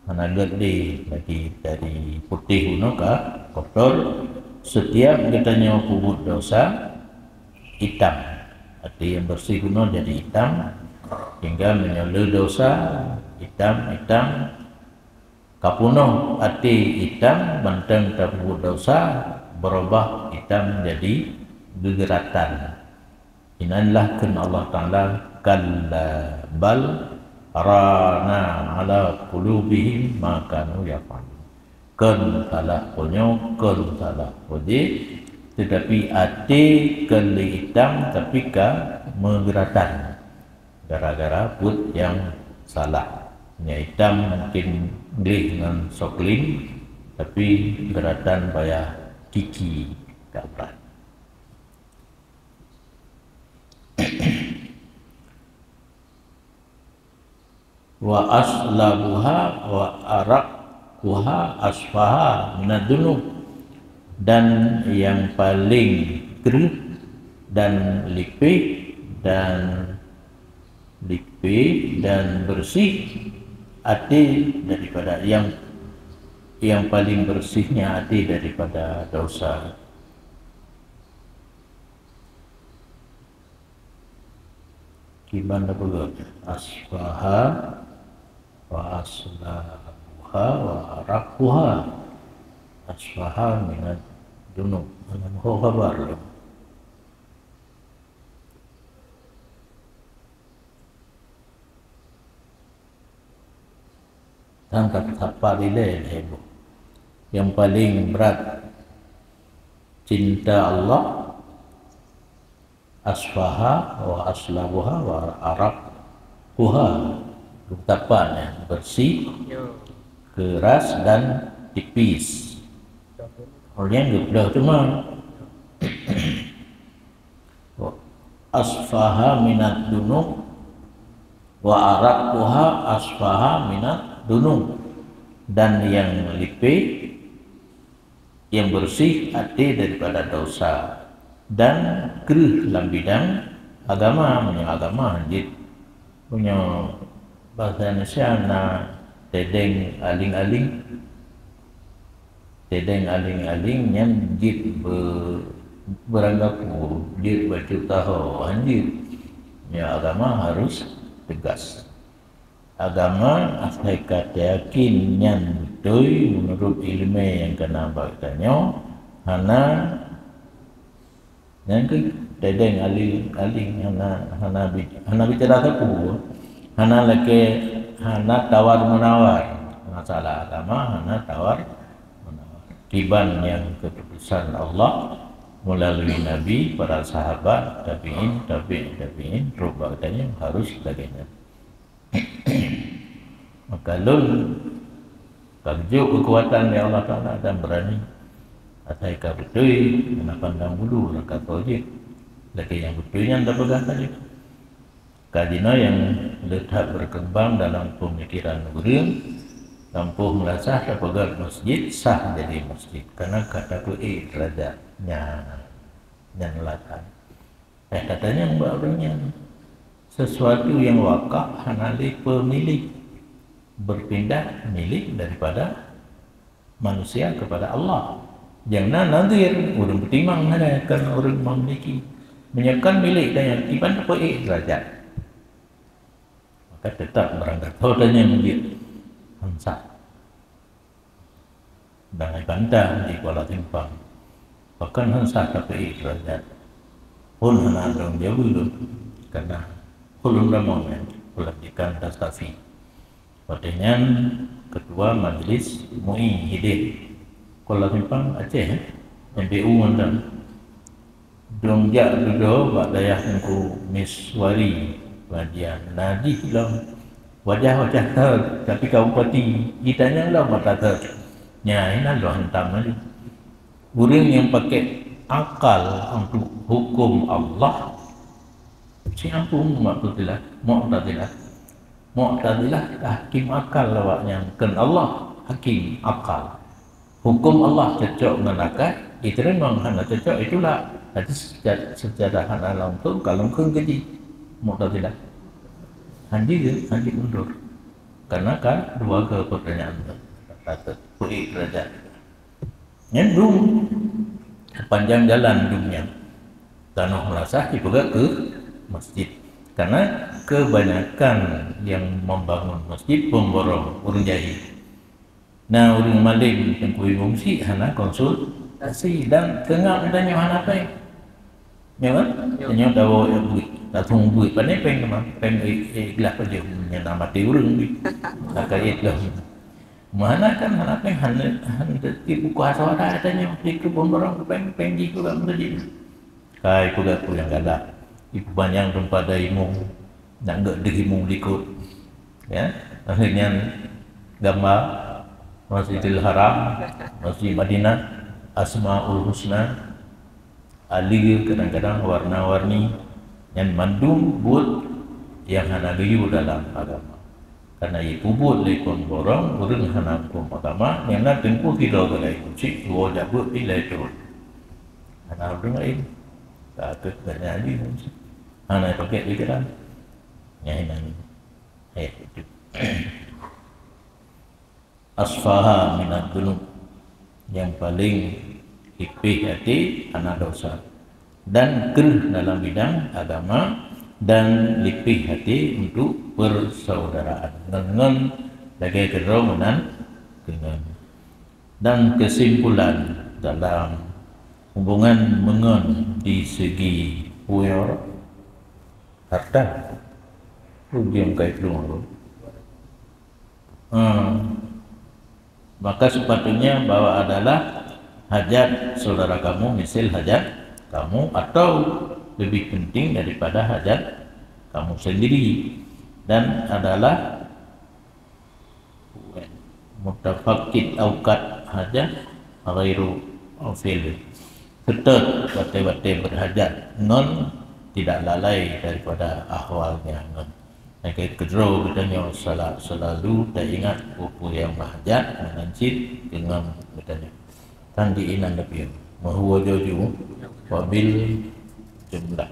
hana gét lé lagi dari putéh unoe ka kotor. Setiap geutanyoe peubuet dosa, itam. Até nyang bersih unoe jadi itam. Hingga meunyoe le dosa, itam, itam. Ka peunoh até itam mantong tapeubuet dosa, beurubah itam jadi geugeuratan. Inan lah kheun Allah Taala, "Kalla bal rana ala qulubihim ma kanu yaf'alun." Kon salah ponyoe, kon salah pojéh, teutapi até kon lé itam tapi ka meugeuratan gara-gara buet nyang salah. Nyang itam mungken gleh ngon soklim, tapi geuratan payah giki ka brat. Wa aslabuha wa araqquha asfaha minad dunub, dan yang paling kreueh dan lipéh dan lipéh dan bersih até daripada yang, yang paling bersihnya até daripada dosa. Kiban tapeugah, asfaha wa aslabuha wa araqquha asfaha minad dunub. Hana meuho khabar lom. Tangkap sapa dilée lhée boh. Yang paling berat cinta Allah, asfaha wa aslabuha wa araqquha. Betapa nya bersih, keras dan tipis. Orang yang geubloh teuma. Asfaha minad dunub wa araqquha asfaha minad dunub, dan yang lipéh, yang bersih até daripada dosa, dan kreueh lam bidang agama. Meunyoe agama jeuet, meunyoe bahasa Indonesia na tedeng aling-aling, tedeng aling-aling nyan jeuet be-, beuranggapu, jeuet bacut taho, hanjeuet. Ya, agama harus tegas. Agama asai ka tayakin nyan beutôi meunurot iéleumé nyang kana bak tanyoe, hana Nyang keu tedeng aling-aling hana, hana bi-, hana bicara sapeue, hana lakée, hana tawar-menawar. Masalah agama hana tawar-menawar. Kiban nyang keuputusan Allah meulalu Nabi, para sahabat, tabi'in, tabi' tabi'in, rot bak tanyoe harus lagée nyan. Maka lôn ka geujok keukuatan lé Allah Taala dan beurani. Asai ka beutôi, hana pandang bulu, raka soe jeuet. Lagée nyang beutôi nyan tapeugah saja. Ka jinoe nyang le that beukeumbang dalam peumikiran ureuëng, gampông meulasah tapeugah masjid sah jadi masjid, karena ka tapeuék deurajat nyan, nyan alasan. Eh, katanya bak ureuëng nyan, sesuatu yang wakaf hana lé peumiléh, berpindah milik daripada manusia kepada Allah. Nyang na nazir, ureuëng peutimang hana kon ureuëng memiliki. Meunyoe kon milék tanyoe, kiban tapeuék deurajat. Maka tetap barangkasoe tanyoe meujeuet hansa. Dan bantah di Kuala Simpang. Pakon hansa tapeuék deurajat. Phon hana lôn jaweub lôn, karena ulôn ramong nyan, ulôn ikan tastafi. Watée nyan ketua majlis MUI hideh Kuala Simpang Aceh, eh, M P U nyan. Dong jak dudoe bak dayah Teungku Miswari, wajah najih lom. Wajah-wajah thot, tapi ka bupati, itanyong lom mata thot. Nya, inan lom hantam laju. Ureuëng nyang pakai akal untuk hukum Allah, siampun Mu'tazilah, Mu'tazilah. Mu'tazilah hakim akal awaknyan, kon Allah hakim akal. Hukum Allah cocok ngon akal, diterima, hana cocok, itulak. Jadi secara, secara hana langsung, kalau keu keji Mu'tazilah. Hanji, hanji mundur. Karena kan dua ke pertanyaan tu. Kata, perik derajat. Nyan dum, sepanjang jalan dum nyan. Tanoh Meulasah dipeugah keu masjid. Karena kebanyakan yang membangun masjid pemborong, ureuëng jahil. Nah, ureuëng malém, Teungku Imum Syik hana konsultasi dan teungab geutanyoe hana péng. Ya kan? Ya. Tanyoe tawoe ya buet, tatung buet, pane péng teuma, péng, eh, eh, gelah pajoh, nyang na maté ureuëng ni. Maka itu. Meuhana kan hana péng, hana, hana tiep buku hasa wadah tanyoe, di kebun barang péng, péng jih keu ureuëng tadi. Kai peugah ku nyang galak. Ipeupanyang teumpat imum, nak geuh deuh imum likot. Ya, akhirnya gambar Masjidil Haram, Masjid Madinah, Asmaul Husna, Ali kadang-kadang warna-warni, nyan mandum buet nyang hana geuyue dalam agama. Karena ipeubuet lé kon borong ureuëng hana huköm agama, nyang na teungku sidroe geuh laén cit dua jak beuet pih lhée thon. Hana ureuëng laén. Ka keuh geuhnyan Ali hana pakai pikiran. Nyan inan. Ayat itu. Asfaha minadz dzunub, yang paling lipéh até hana dosa, dan kreueh dalam bidang agama, dan lipéh até untuk persaudaraan ngon, ngon lagée keudroe meunan keungon. Dan kesimpulan dalam hubungan meungon di segi puyoe harta, ujung kai plueng. Hmm. Maka sepatutnya bahwa adalah hajat saudara kamu misil hajat kamu atau lebih penting daripada hajat kamu sendiri, dan adalah mutafakid aukat hajat ghairu fil, seutôt batée-batée berhajat ngon tidak lalai daripada ahwalnya ngon. Nyang keudroe geutanyoe sala-, selalu taingat peue-peue nyang meuhajat meunan cit deungon geutanyoe. Tan di inan leubeh meuhue joju wabil jumlah.